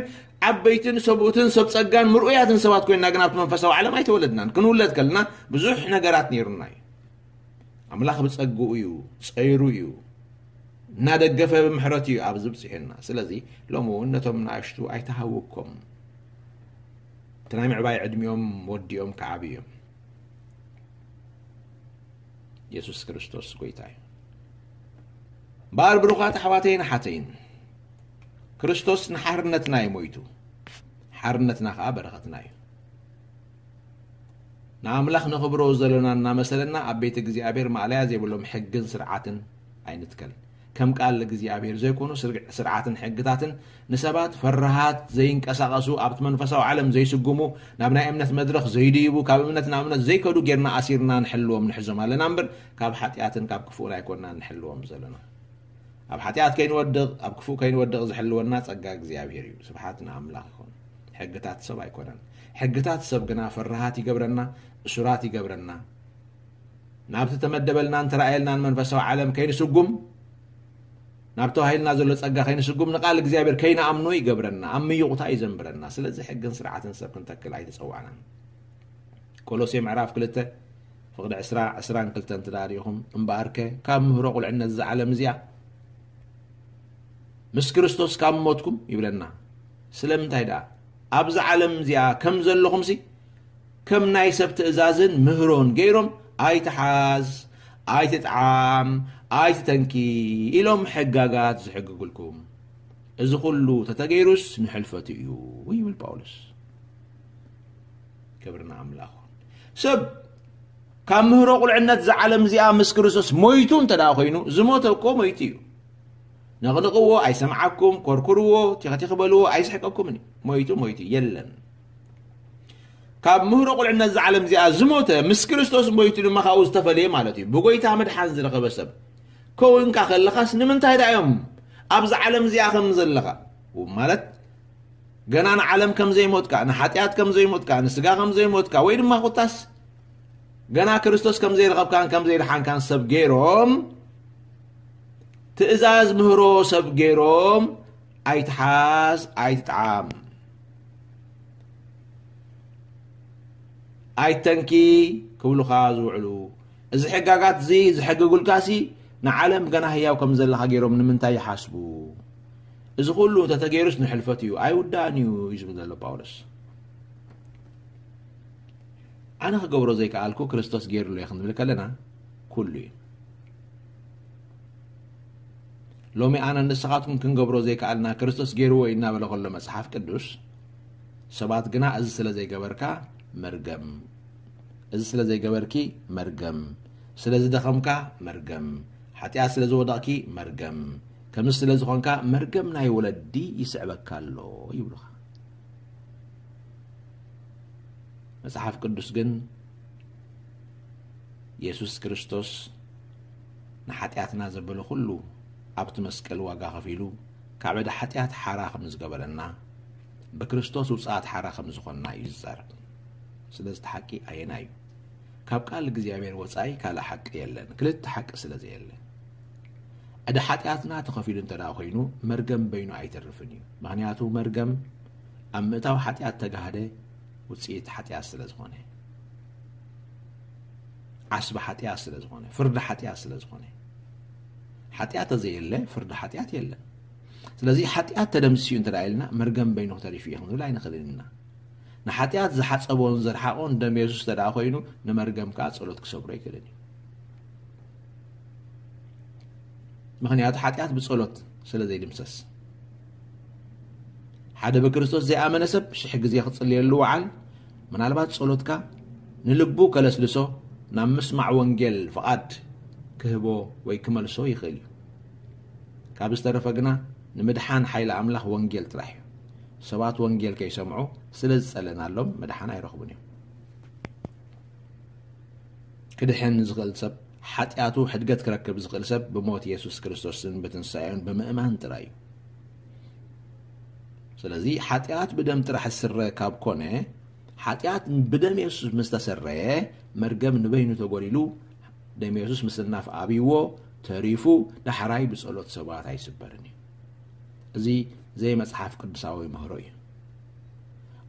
ዓበይትን ሰብኡትን ሰብ ፀጋን ምርኡያትን ሰባት ኮይና ግን ኣብቲ መንፈሳዊ ዓለም ኣይተወለድናን ክንውለድ ከለና ብዙሕ ነገራት ነይሩና እዩ ኣምላኽ ብጸግኡ እዩ፣ ጸይሩ እዩ፣ እናደገፈ ብምሕረቱ እዩ ኣብዚ ብጺሑና። ስለዚ ሎሚ እውን ነቶም ንኣሽቱ ኣይትሃውኮም። እቲ ናይ ምዕባይ ዕድሚኦም ወዲኦም ክዓብዩ እዮም። የሱስ ክርስቶስ ጎይታ እዩ። እምበኣር ብሩኻት ኣሕዋተይን ኣሓተይን፣ ክርስቶስ ንሓርነትና እዩ ሞይቱ፣ ሓርነትና ኸዓ በረኸትና እዩ። ንኣምላኽ ነኽብሮ ዘለና እናመሰለና ኣብ ቤት እግዚኣብሔር ማእለያ ዘይብሎም ሕግን ስርዓትን ኣይንትከል። ከም ቃል እግዚኣብሔር ዘይኮኑ ስርግ- ስርዓትን ሕግታትን ንሰባት ፈራሃት ዘይንቀሳቐሱ፣ ኣብቲ መንፈሳዊ ዓለም ዘይስጉሙ፣ ናብ ናይ እምነት መድረኽ ዘይድይቡ፣ ካብ እምነት ናብ እምነት ዘይከዱ ጌርና ኣሲርና ንሕልዎም ንሕዞም ኣለና እምበር ካብ ሓጢኣትን ካብ ክፉእን ኣይኮንና ንሕልዎም ዘለና። ኣብ ሓጢኣት ከይንወድቕ ኣብ ክፉእ ከይንወድቕ ዝሕልወና ጸጋ እግዚኣብሔር እዩ። ስብሓት ንኣምላኽ ይኹን። ሕግታት ሰብ ኣይኮነን። ሕግታት ሰብ ግና ፈራሃት ይገብረና፣ እሱራት ይገብረና። ናብቲ ተመደበልናን ተራእየልናን መንፈሳዊ ዓለም ከይንስጉም፣ ናብ ተዋሂልና ዘሎ ጸጋ ከይንስጉም፣ ንቃል እግዚኣብሔር ከይንኣምኖ ይገብረና፣ ኣብ ምይቑታ እዩ ዘንብረና። ስለዚ ሕግን ስርዓትን ሰብ ክንተክል ኣይተጸዋዕናን። ቆሎሴ ምዕራፍ ክልተ ፍቕዲ ዕስራ፣ ዕስራን ክልተን ትዳርኢኹም፣ እምበኣርከ ካብ ምህሮ ቁልዕነት እዛ ዓለም እዚኣ ምስ ክርስቶስ ካብ ሞትኩም ይብለና። ስለምንታይ ደኣ? ኣብዛ ዓለም እዚኣ ከም ዘለኹምሲ ከም ናይ ሰብ ትእዛዝን ምህሮን ገይሮም ኣይትሓዝ፣ ኣይትጥዓም፣ ኣይትተንኪ ኢሎም ሕጋጋት ዝሕግግልኩም። እዚ ኩሉ ተተገይሩስ ንሕልፈቱ እዩ ይብል ጳውሎስ። ክብርና ኣምላኽ። ሰብ ካብ ምህሮ ቁልዕነት እዛ ዓለም እዚኣ ምስ ክርስቶስ ሞይቱ እንተ ደኣ ኮይኑ፣ ዝሞተ እኮ ሞይቱ እዩ። ነቕንቕዎ፣ ኣይሰምዓኩም፣ ኮርኩርዎ፣ ቲኽቲኽ በልዎ፣ ኣይስሕቀኩምን እዩ። ሞይቱ፣ ሞይቱ፣ የለን። ካብ ምህሮ ቁልዕነት እዛ ዓለም እዚኣ ዝሞተ፣ ምስ ክርስቶስ ሞይቱ ድማ ካብኡ ዝተፈለየ ማለት እዩ። ብጎይታ ምድሓን ዝረኸበ ሰብ ከውንካ ከለኻስ፣ ንምንታይ ደኣ እዮም ኣብዛ ዓለም እዚኣ ከም ዘለኻ? ማለት፣ ገና ንዓለም ከም ዘይሞትካ፣ ንሓጢኣት ከም ዘይሞትካ፣ ንስጋ ከም ዘይሞትካ፣ ወይ ድማ ኮታስ ገና ክርስቶስ ከም ዘይረኸብካን ከም ዘይደሓንካን ሰብ ገይሮም፣ ትእዛዝ ምህሮ ሰብ ገይሮም፣ ኣይትሓዝ፣ ኣይትጥዓም፣ ኣይተንኪ ክብሉኻ ዝውዕሉ፣ እዚ ሕጋጋት እዚ ዝሕግጉልካሲ ንዓለም ገና ህያው ከም ዘለኻ ገይሮም ንምንታይ ይሓስቡ? እዚ ኩሉ እንተተገይሩስ ንሕልፈት እዩ፣ ኣይውዳእን እዩ እዩ ዝብል ዘሎ ጳውሎስ። ኣነ ክገብሮ ዘይከኣልኩ ክርስቶስ ገይሩሎ እዩ ክንብል ከለና ኩሉ እዩ። ሎሚ ኣነ ንስኻትኩም ክንገብሮ ዘይከኣልና ክርስቶስ ገይርዎ እዩ እናበለ ከሎ መጽሓፍ ቅዱስ፣ ሰባት ግና እዚ ስለ ዘይገበርካ መርገም፣ እዚ ስለ ዘይገበርኪ መርገም፣ ስለ ዝደኸምካ መርገም፣ ሓጢኣት ስለ ዝወደቕኪ መርገም፣ ከምዚ ስለ ዝኾንካ መርገም ናይ ወለዲ ይስዕበካ ኣሎ ይብሉኻ። መጽሓፍ ቅዱስ ግን የሱስ ክርስቶስ ንሓጢኣትና ዘበለ ኩሉ ኣብቲ መስቀል ዋጋ ከፊሉ ካብ ዕዳ ሓጢኣት ሓራ ከም ዝገበረና ብክርስቶስ ውጽኣት ሓራ ከም ዝኾንና እዩ ዝዛረብ። ስለዚ እቲ ሓቂ ኣየናይ እዩ? ካብ ቃል እግዚኣብሔር ወጻኢ ካልእ ሓቂ የለን። ክልተ ሓቂ ስለ ዘየለ። ዕዳ ሓጢኣትና ተኸፊሉ እንተ ደኣ ኮይኑ መርገም በይኑ ኣይተርፍን እዩ። ምኽንያቱ መርገም ኣብ ምእታው ሓጢኣት ተጋህደ ውጽኢት ሓጢኣት ስለ ዝኾነ፣ ዓስቢ ሓጢኣት ስለ ዝኾነ፣ ፍርዲ ሓጢኣት ስለ ዝኾነ፣ ሓጢኣት ተዘየለ ፍርዲ ሓጢኣት የለን። ስለዚ ሓጢኣት ተደምስዩ እንተ ደኣ ኢልና መርገም በይኑ ክተሪፉ እዩ ክንብል ኣይንኽእልን ኢና። ንሓጢኣት ዝሓጸቦን ዘርሓቖን ደም የሱስ እንተ ደኣ ኮይኑ ንመርገም ከኣ ጸሎት ክሰብሮ ኣይክእልን እዩ። ምኽንያቱ ሓጢኣት ብጸሎት ስለ ዘይድምሰስ። ሓደ ብክርስቶስ ዘይኣመነ ሰብ ሽሕ ግዜ ክጽልየሉ ወዓል፣ ምናልባት ጸሎትካ ንልቡ ከለስልሶ፣ ናብ ምስማዕ ወንጌል ፍቓድ ክህቦ ወይ ክመልሶ ይኽእል እዩ። ካብ ዝተረፈ ግና ንምድሓን ሓይሊ ኣምላኽ ወንጌል ጥራሕ እዩ። ሰባት ወንጌል ከይሰምዑ ስለ ዝጸለናሎም ምድሓን ኣይረኽቡን እዮም። ክድሕን ዝኽእል ሰብ፣ ሓጢኣቱ ሕድገት ክረክብ ዝኽእል ሰብ ብሞት የሱስ ክርስቶስን ብትንሳኤኡን ብምእማን ጥራይ እዩ። ስለዚ ሓጢኣት ብደም ጥራሕ ዝስረ ካብ ኮነ፣ ሓጢኣት ብደም የሱስ ምስ ተሰረየ፣ መርገም ንበይኑ ተጎዲሉ፣ ደም የሱስ ምስናፍ ኣብይዎ ተሪፉ፣ ዳሕራይ ብጸሎት ሰባት ኣይስበርን እዩ። እዚ ዘይመጽሓፍ ቅዱሳዊ ምህሮ እዩ።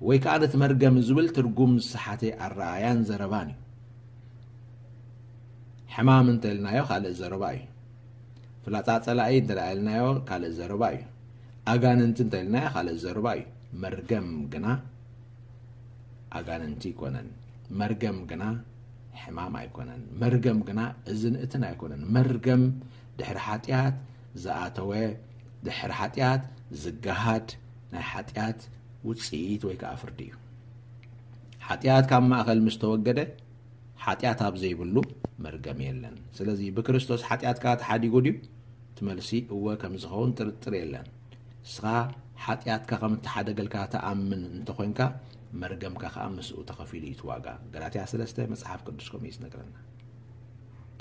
ወይ ከኣ ነቲ መርገም ዝብል ትርጉም ዝሰሓተ ኣረኣያን ዘረባን እዩ። ሕማም እንተ ኢልናዮ ካልእ ዘረባ እዩ። ፍላጻ ጸላኢ እንተ ደኣ ኢልናዮ ካልእ ዘረባ እዩ። ኣጋንንቲ እንተ ኢልናዮ ካልእ ዘረባ እዩ። መርገም ግና ኣጋንንቲ ኣይኮነን። መርገም ግና ሕማም ኣይኮነን። መርገም ግና እዝን እትን ኣይኮነን። መርገም ድሕሪ ሓጢኣት ዝኣተወ፣ ድሕሪ ሓጢኣት ዝገሃድ ናይ ሓጢኣት ውፅኢት ወይ ከዓ ፍርዲ እዩ። ሓጢኣት ካብ ማእኸል ምስ ተወገደ፣ ሓጢኣት ኣብ ዘይብሉ መርገም የለን። ስለዚ ብክርስቶስ ሓጢኣትካ ተሓዲጉ ድዩ? እቲ መልሲ እወ ከም ዝኸውን ጥርጥር የለን። ንስኻ ሓጢኣትካ ከም እተሓደገልካ ተኣምን እንተኾይንካ፣ መርገምካ ከኣ ምስኡ ተኸፊሉ እዩ እቲ ዋጋ። ገላትያ ሰለስተ መጽሓፍ ቅዱስ ከምኡ እዩ ዝነግረና።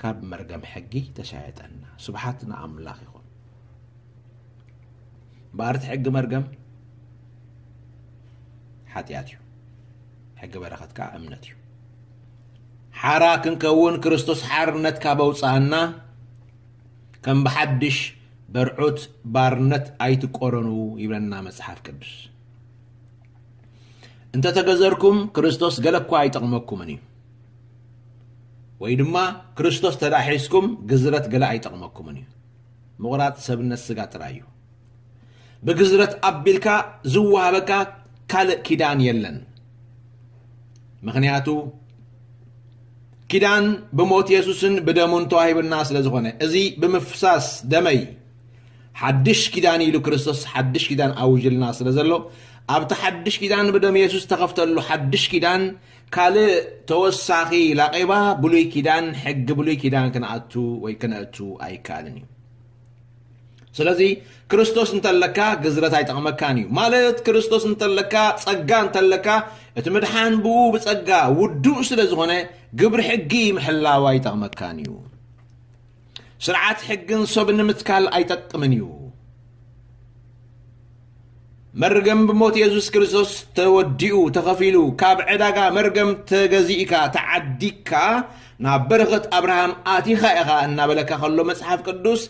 ካብ መርገም ሕጊ ተሻየጠና። ስብሓት ንኣምላኽ ይኹን። እምበኣር እቲ ሕጊ መርገም ሓጢኣት እዩ። ሕጊ በረኸት ከኣ እምነት እዩ። ሓራ ክንከውን ክርስቶስ ሓርነት ካብ ኣውጽኣና፣ ከም ብሓድሽ በርዑት ባርነት ኣይትቆረኑ ይብለና መጽሓፍ ቅዱስ። እንተተገዘርኩም ክርስቶስ ገለ እኳ ኣይጠቕመኩምን እዩ። ወይ ድማ ክርስቶስ ተዳሒዝኩም ግዝረት ገለ ኣይጠቕመኩምን እዩ። ምቑራጽ ሰብነት ስጋ ጥራይ እዩ። ብግዝረት ኣቢልካ ዝወሃበካ ካልእ ኪዳን የለን። ምኽንያቱ ኪዳን ብሞት የሱስን ብደሙን ተዋሂብና ስለ ዝኾነ፣ እዚ ብምፍሳስ ደመይ ሓድሽ ኪዳን ኢሉ ክርስቶስ ሓድሽ ኪዳን ኣውጅልና ስለ ዘሎ፣ ኣብቲ ሓድሽ ኪዳን ብደም የሱስ ተኸፍተሉ ሓድሽ ኪዳን ካልእ ተወሳኺ ላቄባ ብሉይ ኪዳን፣ ሕጊ ብሉይ ኪዳን ክንኣቱ ወይ ክነእቱ ኣይከኣልን እዩ። ስለዚ ክርስቶስ እንተለካ ግዝረት ኣይጠቕመካን እዩ። ማለት ክርስቶስ እንተለካ፣ ጸጋ እንተለካ፣ እቲ ምድሓን ብኡ ብጸጋ ውዱእ ስለ ዝኾነ ግብሪ ሕጊ ምሕላው ኣይጠቕመካን እዩ። ስርዓት ሕግን ሰብ ንምትካል ኣይጠቅምን እዩ። መርገም ብሞት የሱስ ክርስቶስ ተወዲኡ፣ ተኸፊሉ፣ ካብ ዕዳጋ መርገም ተገዚእካ፣ ተዓዲግካ፣ ናብ በረኸት ኣብርሃም ኣቲኻ ኢኻ እናበለካ ከሎ መጽሓፍ ቅዱስ፣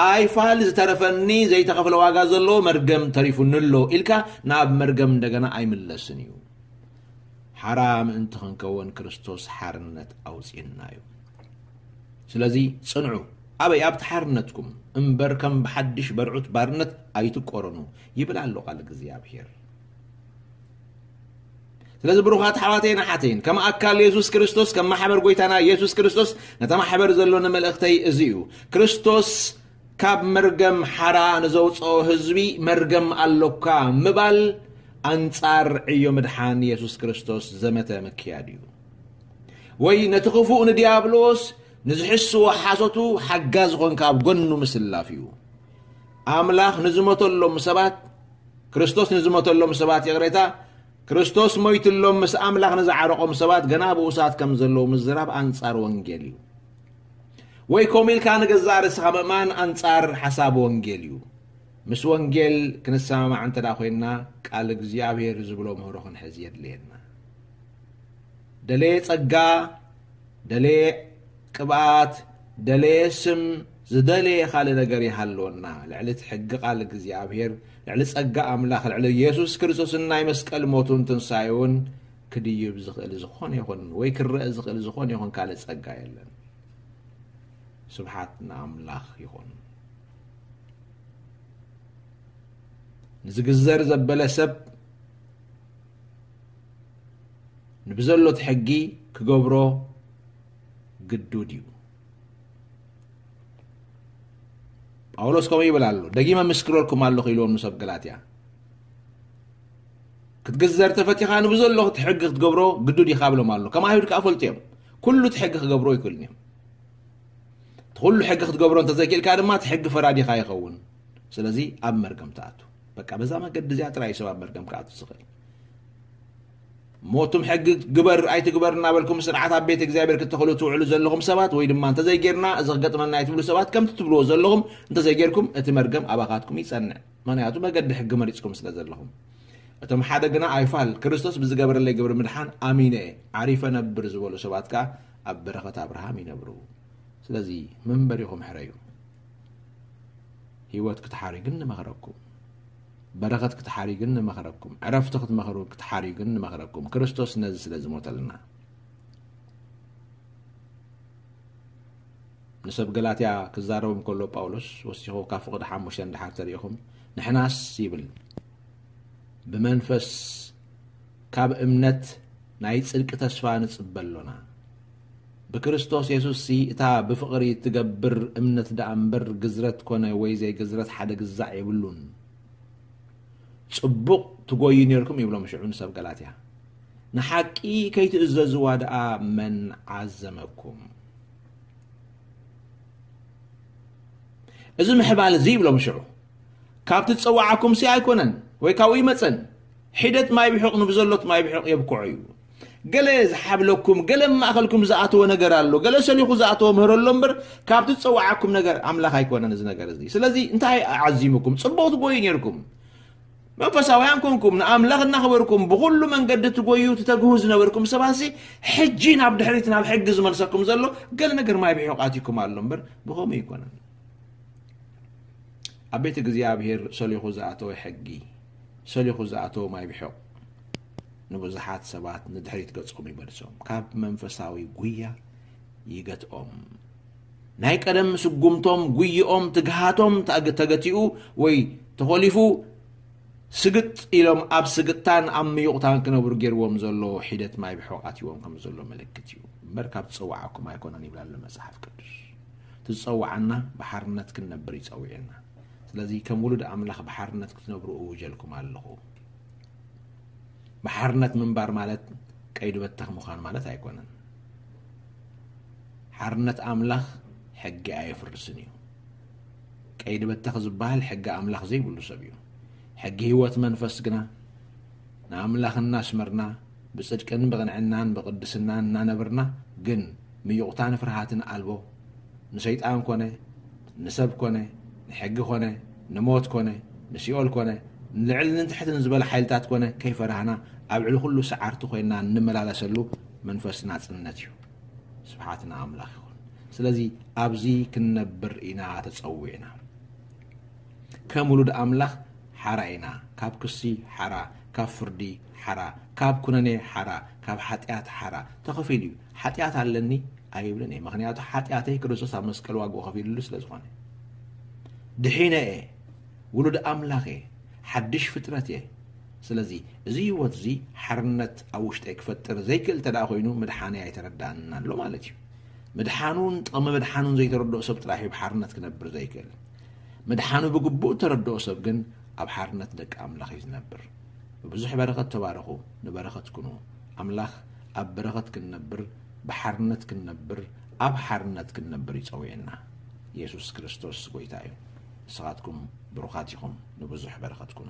ኣይፋል ዝተረፈኒ ዘይተኸፍለ ዋጋ ዘለዎ መርገም ተሪፉኒ ኣሎ ኢልካ ናብ መርገም እንደገና ኣይምለስን እዩ። ሓራ ምእንቲ ክንከውን ክርስቶስ ሓርነት ኣውጺእና እዩ። ስለዚ ጽንዑ፣ ኣበይ? ኣብቲ ሓርነትኩም እምበር ከም ብሓድሽ በርዑት ባርነት ኣይትቆረኑ ይብል ኣሎ ቃል እግዚኣብሔር። ስለዚ ብሩኻት ኣሕዋተይን ኣሓተይን፣ ከም ኣካል የሱስ ክርስቶስ፣ ከም ማሕበር ጎይታና የሱስ ክርስቶስ፣ ነታ ማሕበር ዘሎኒ መልእኽተይ እዚ እዩ። ክርስቶስ ካብ መርገም ሓራ ንዘውፅኦ ህዝቢ መርገም ኣሎካ ምባል ኣንጻር ዕዮ ምድሓን የሱስ ክርስቶስ ዘመተ ምክያድ እዩ። ወይ ነቲ ክፉእ ንዲያብሎስ ንዝሕስዎ ሓሶቱ ሓጋዚ ኾንካ ኣብ ጎኑ ምስላፍ እዩ። ኣምላኽ ንዝሞተሎም ሰባት፣ ክርስቶስ ንዝሞተሎም ሰባት፣ ይቕሬታ፣ ክርስቶስ ሞይትሎም ምስ ኣምላኽ ንዝዓረቖም ሰባት ገና ብኡሳት ከም ዘለዉ ምዝራብ ኣንጻር ወንጌል እዩ። ወይ ከምኡ ኢልካ ንገዛእ ርእስኻ ምእማን ኣንጻር ሓሳብ ወንጌል እዩ። ምስ ወንጌል ክንሰማማዕ እንተ ደኣ ኮይንና፣ ቃል እግዚኣብሔር ዝብሎ ምህሮ ክንሕዝ የድልየና። ደለየ ጸጋ፣ ደለየ ቅብኣት፣ ደለየ ስም፣ ዝደለየ ካልእ ነገር ይሃልወና። ልዕሊ እቲ ሕጊ ቃል እግዚኣብሔር፣ ልዕሊ ጸጋ ኣምላኽ፣ ልዕሊ የሱስ ክርስቶስን ናይ መስቀል ሞቱን ትንሳኤውን ክድይብ ዝኽእል ዝኾነ ይኹን ወይ ክረአ ዝኽእል ዝኾነ ይኹን ካልእ ጸጋ የለን። ስብሓት ንኣምላኽ ይኹን። ንዝግዘር ዘበለ ሰብ ንብዘሎ እቲ ሕጊ ክገብሮ ግዱድ እዩ። ጳውሎስ ከምኡ ይብል ኣሎ፣ ደጊመ ምስክረልኩም ኣለኹ ኢልዎም ንሰብ ገላትያ። ክትግዘር ተፈቲኻ ንብዘሎ እቲ ሕጊ ክትገብሮ ግዱድ ኢኻ ብሎም ኣሎ። ከም ኣይሁድ ከኣ ፈልጡ እዮም። ኩሉ እቲ ሕጊ ክገብሮ ኣይክእሉን እዮም። እቲ ኩሉ ሕጊ ክትገብሮ እንተዘይክእልካ ድማ እቲ ሕጊ ፈራዲኻ ይኸውን። ስለዚ ኣብ መርገም ትኣቱ። በቃ በዛ መገዲ እዚኣ ጥራይ እዩ ሰብ ኣብ መርገም ክኣቱ ዝኽእል። እሞ እቱም ሕጊ ግበር ኣይትግበር እናበልኩም ስርዓት ኣብ ቤት እግዚኣብሔር ክትተኽሉ ትውዕሉ ዘለኹም ሰባት፣ ወይ ድማ እንተዘይጌርና እዚ ክገጥመና እዩ ትብሉ ሰባት፣ ከምቲ ትብልዎ ዘለኹም እንተዘይጌርኩም እቲ መርገም ኣባኻትኩም ይጸንዕ። ምኽንያቱ መገዲ ሕጊ መሪጽኩም ስለ ዘለኹም። እቶም ሓደ ግና ኣይፋል ክርስቶስ ብዝገበረለይ ግብሪ ምድሓን ኣሚነ እየ፣ ዓሪፈ ነብር ዝበሉ ሰባት ከኣ ኣብ በረኸት ኣብርሃም ይነብሩ። ስለዚ መንበሪኹም ሕረዩ። ህይወት ክትሓርዩ ግን ንመኽረኩም። በረኸት ክትሓርዩ ግን ንመኽረኩም። ዕረፍቲ ክትመኽሩ፣ ክትሓርዩ ግን ንመኽረኩም። ክርስቶስ ነዚ ስለ ዝሞተልና። ንሰብ ገላትያ ክዛረቦም ከሎ ጳውሎስ ወሲኹ ካብ ፍቕዲ ሓሙሽተ እንድሓር ተሪኢኹም፣ ንሕናስ ይብል፣ ብመንፈስ ካብ እምነት ናይ ጽድቂ ተስፋ ንጽበ ኣሎና። ብክርስቶስ የሱስ ሲ እታ ብፍቕሪ ትገብር እምነት ደኣ እምበር ግዝረት ኮነ ወይ ዘይግዝረት ሓደ ግዛዕ የብሉን። ጽቡቕ ትጎዩ ነርኩም ይብሎም ሽዑ ንሰብ ገላትያ። ንሓቂ ከይትእዘዝዋ ደኣ መን ዓዘመኩም? እዚ ምሕባል እዚ ይብሎም ሽዑ ካብቲ ዝጸዋዓኩም ሲ ኣይኮነን ወይ ካብኡ ይመጸን። ሒደት ማይ ብሑቕ ንብዘሎት ማይ ብሑቕ የብክዖ እዩ። ገለ ዝሓብለኩም፣ ገለ ማእኸልኩም ዝኣተወ ነገር ኣሎ፣ ገለ ሰሊኹ ዝኣተወ ምህሮ ኣሎ እምበር ካብቲ ዝጸዋዓኩም ነገር ኣምላኽ ኣይኮነን እዚ ነገር እዚ። ስለዚ እንታይ ኣዓዚሙኩም? ጽቡቕ ትጎዩ ነርኩም። መንፈሳውያን ኮንኩም፣ ንኣምላኽ እናኽበርኩም ብኹሉ መንገዲ ትጎዩ ትተግሁ ዝነበርኩም ሰባሲ ሕጂ ናብ ድሕሪት ናብ ሕጊ ዝመልሰኩም ዘሎ ገለ ነገር ማይ ብሕቕ ኣትዩኩም ኣሎ እምበር ብኸምኡ ኣይኮነን። ኣብ ቤት እግዚኣብሔር ሰሊኹ ዝኣተወ ሕጊ፣ ሰሊኹ ዝኣተወ ማይ ብሕቕ ንብዙሓት ሰባት ንድሕሪት ገጾም ይመልሶም፣ ካብ መንፈሳዊ ጉያ ይገትኦም። ናይ ቀደም ስጉምቶም፣ ጉይኦም፣ ትግሃቶም ተገቲኡ ወይ ተኾሊፉ ስግጥ ኢሎም ኣብ ስግጥታን ኣብ ምዩቕታን ክነብሩ ገይርዎም ዘሎ ሒደት ማይ ብሕቕ ኣትይዎም ከም ዘሎ ምልክት እዩ እምበር ካብ ዝጸዋዓኩም ኣይኮነን ይብል ኣሎ መጽሓፍ ቅዱስ። ትጸዋዓና ብሓርነት ክንነብር ይጸውዕና። ስለዚ ከም ውሉድ ኣምላኽ ብሓርነት ክትነብሩ እውጀልኩም ኣለኹ። ብሓርነት ምንባር ማለት ቀይዲ በተኽ ምዃን ማለት ኣይኮነን። ሓርነት ኣምላኽ ሕጊ ኣየፍርስን እዩ። ቀይዲ በተኽ ዝበሃል ሕጊ ኣምላኽ ዘይብሉ ሰብ እዩ። ሕጊ ህይወት መንፈስ ግና ንኣምላኽ እናስመርና ብጽድቅን ብቕንዕናን ብቕድስናን እናነብርና ግን ምዩቕታን ፍርሃትን ኣልቦ ንሰይጣን ኮነ ንሰብ ኮነ ንሕጊ ኮነ ንሞት ኮነ ንሲኦል ኮነ ንልዕልን ንትሕትን ዝበለ ሓይልታት ኮነ ከይፈራህና ኣብ ልዕሊ ኩሉ ሰዓርቲ ኮይና እንመላለሰሉ መንፈስ ናጽነት እዩ። ስብሓት ንኣምላኽ ይኹን። ስለዚ ኣብዚ ክንነብር ኢና ተጸዊዕና። ከም ውሉድ ኣምላኽ ሓራ ኢና። ካብ ክሲ ሓራ፣ ካብ ፍርዲ ሓራ፣ ካብ ኩነኔ ሓራ፣ ካብ ሓጢኣት ሓራ ተኸፊሉ እዩ። ሓጢኣት ኣለኒ ኣይብልን እየ። ምኽንያቱ ሓጢኣተይ ክርስቶስ ኣብ መስቀል ዋግኡ ከፊሉሉ ስለ ዝኾነ። ድሒነ እየ። ውሉድ ኣምላኽ እየ። ሓድሽ ፍጥረት እየ። ስለዚ እዚ ህይወት እዚ ሓርነት ኣብ ውሽጠይ ክፈጥር ዘይክእል እንተ ደኣ ኮይኑ ምድሓነይ ኣይተረዳእንን ኣሎ ማለት እዩ። ምድሓኑን ጥቕሚ ምድሓኑን ዘይተረድኦ ሰብ ጥራሕ እዩ ብሓርነት ክነብር ዘይክእል። ምድሓኑ ብግቡእ እተረድኦ ሰብ ግን ኣብ ሓርነት ደቂ ኣምላኽ እዩ ዝነብር። ብብዙሕ በረኸት ተባረኹ፣ ንበረኸት ኩኑ። ኣምላኽ ኣብ በረኸት ክንነብር፣ ብሓርነት ክንነብር፣ ኣብ ሓርነት ክንነብር ይጸውየና። የሱስ ክርስቶስ ጎይታ እዩ። ንስኻትኩም ብሩኻት ኢኹም፣ ንብዙሕ በረኸት ኩኑ።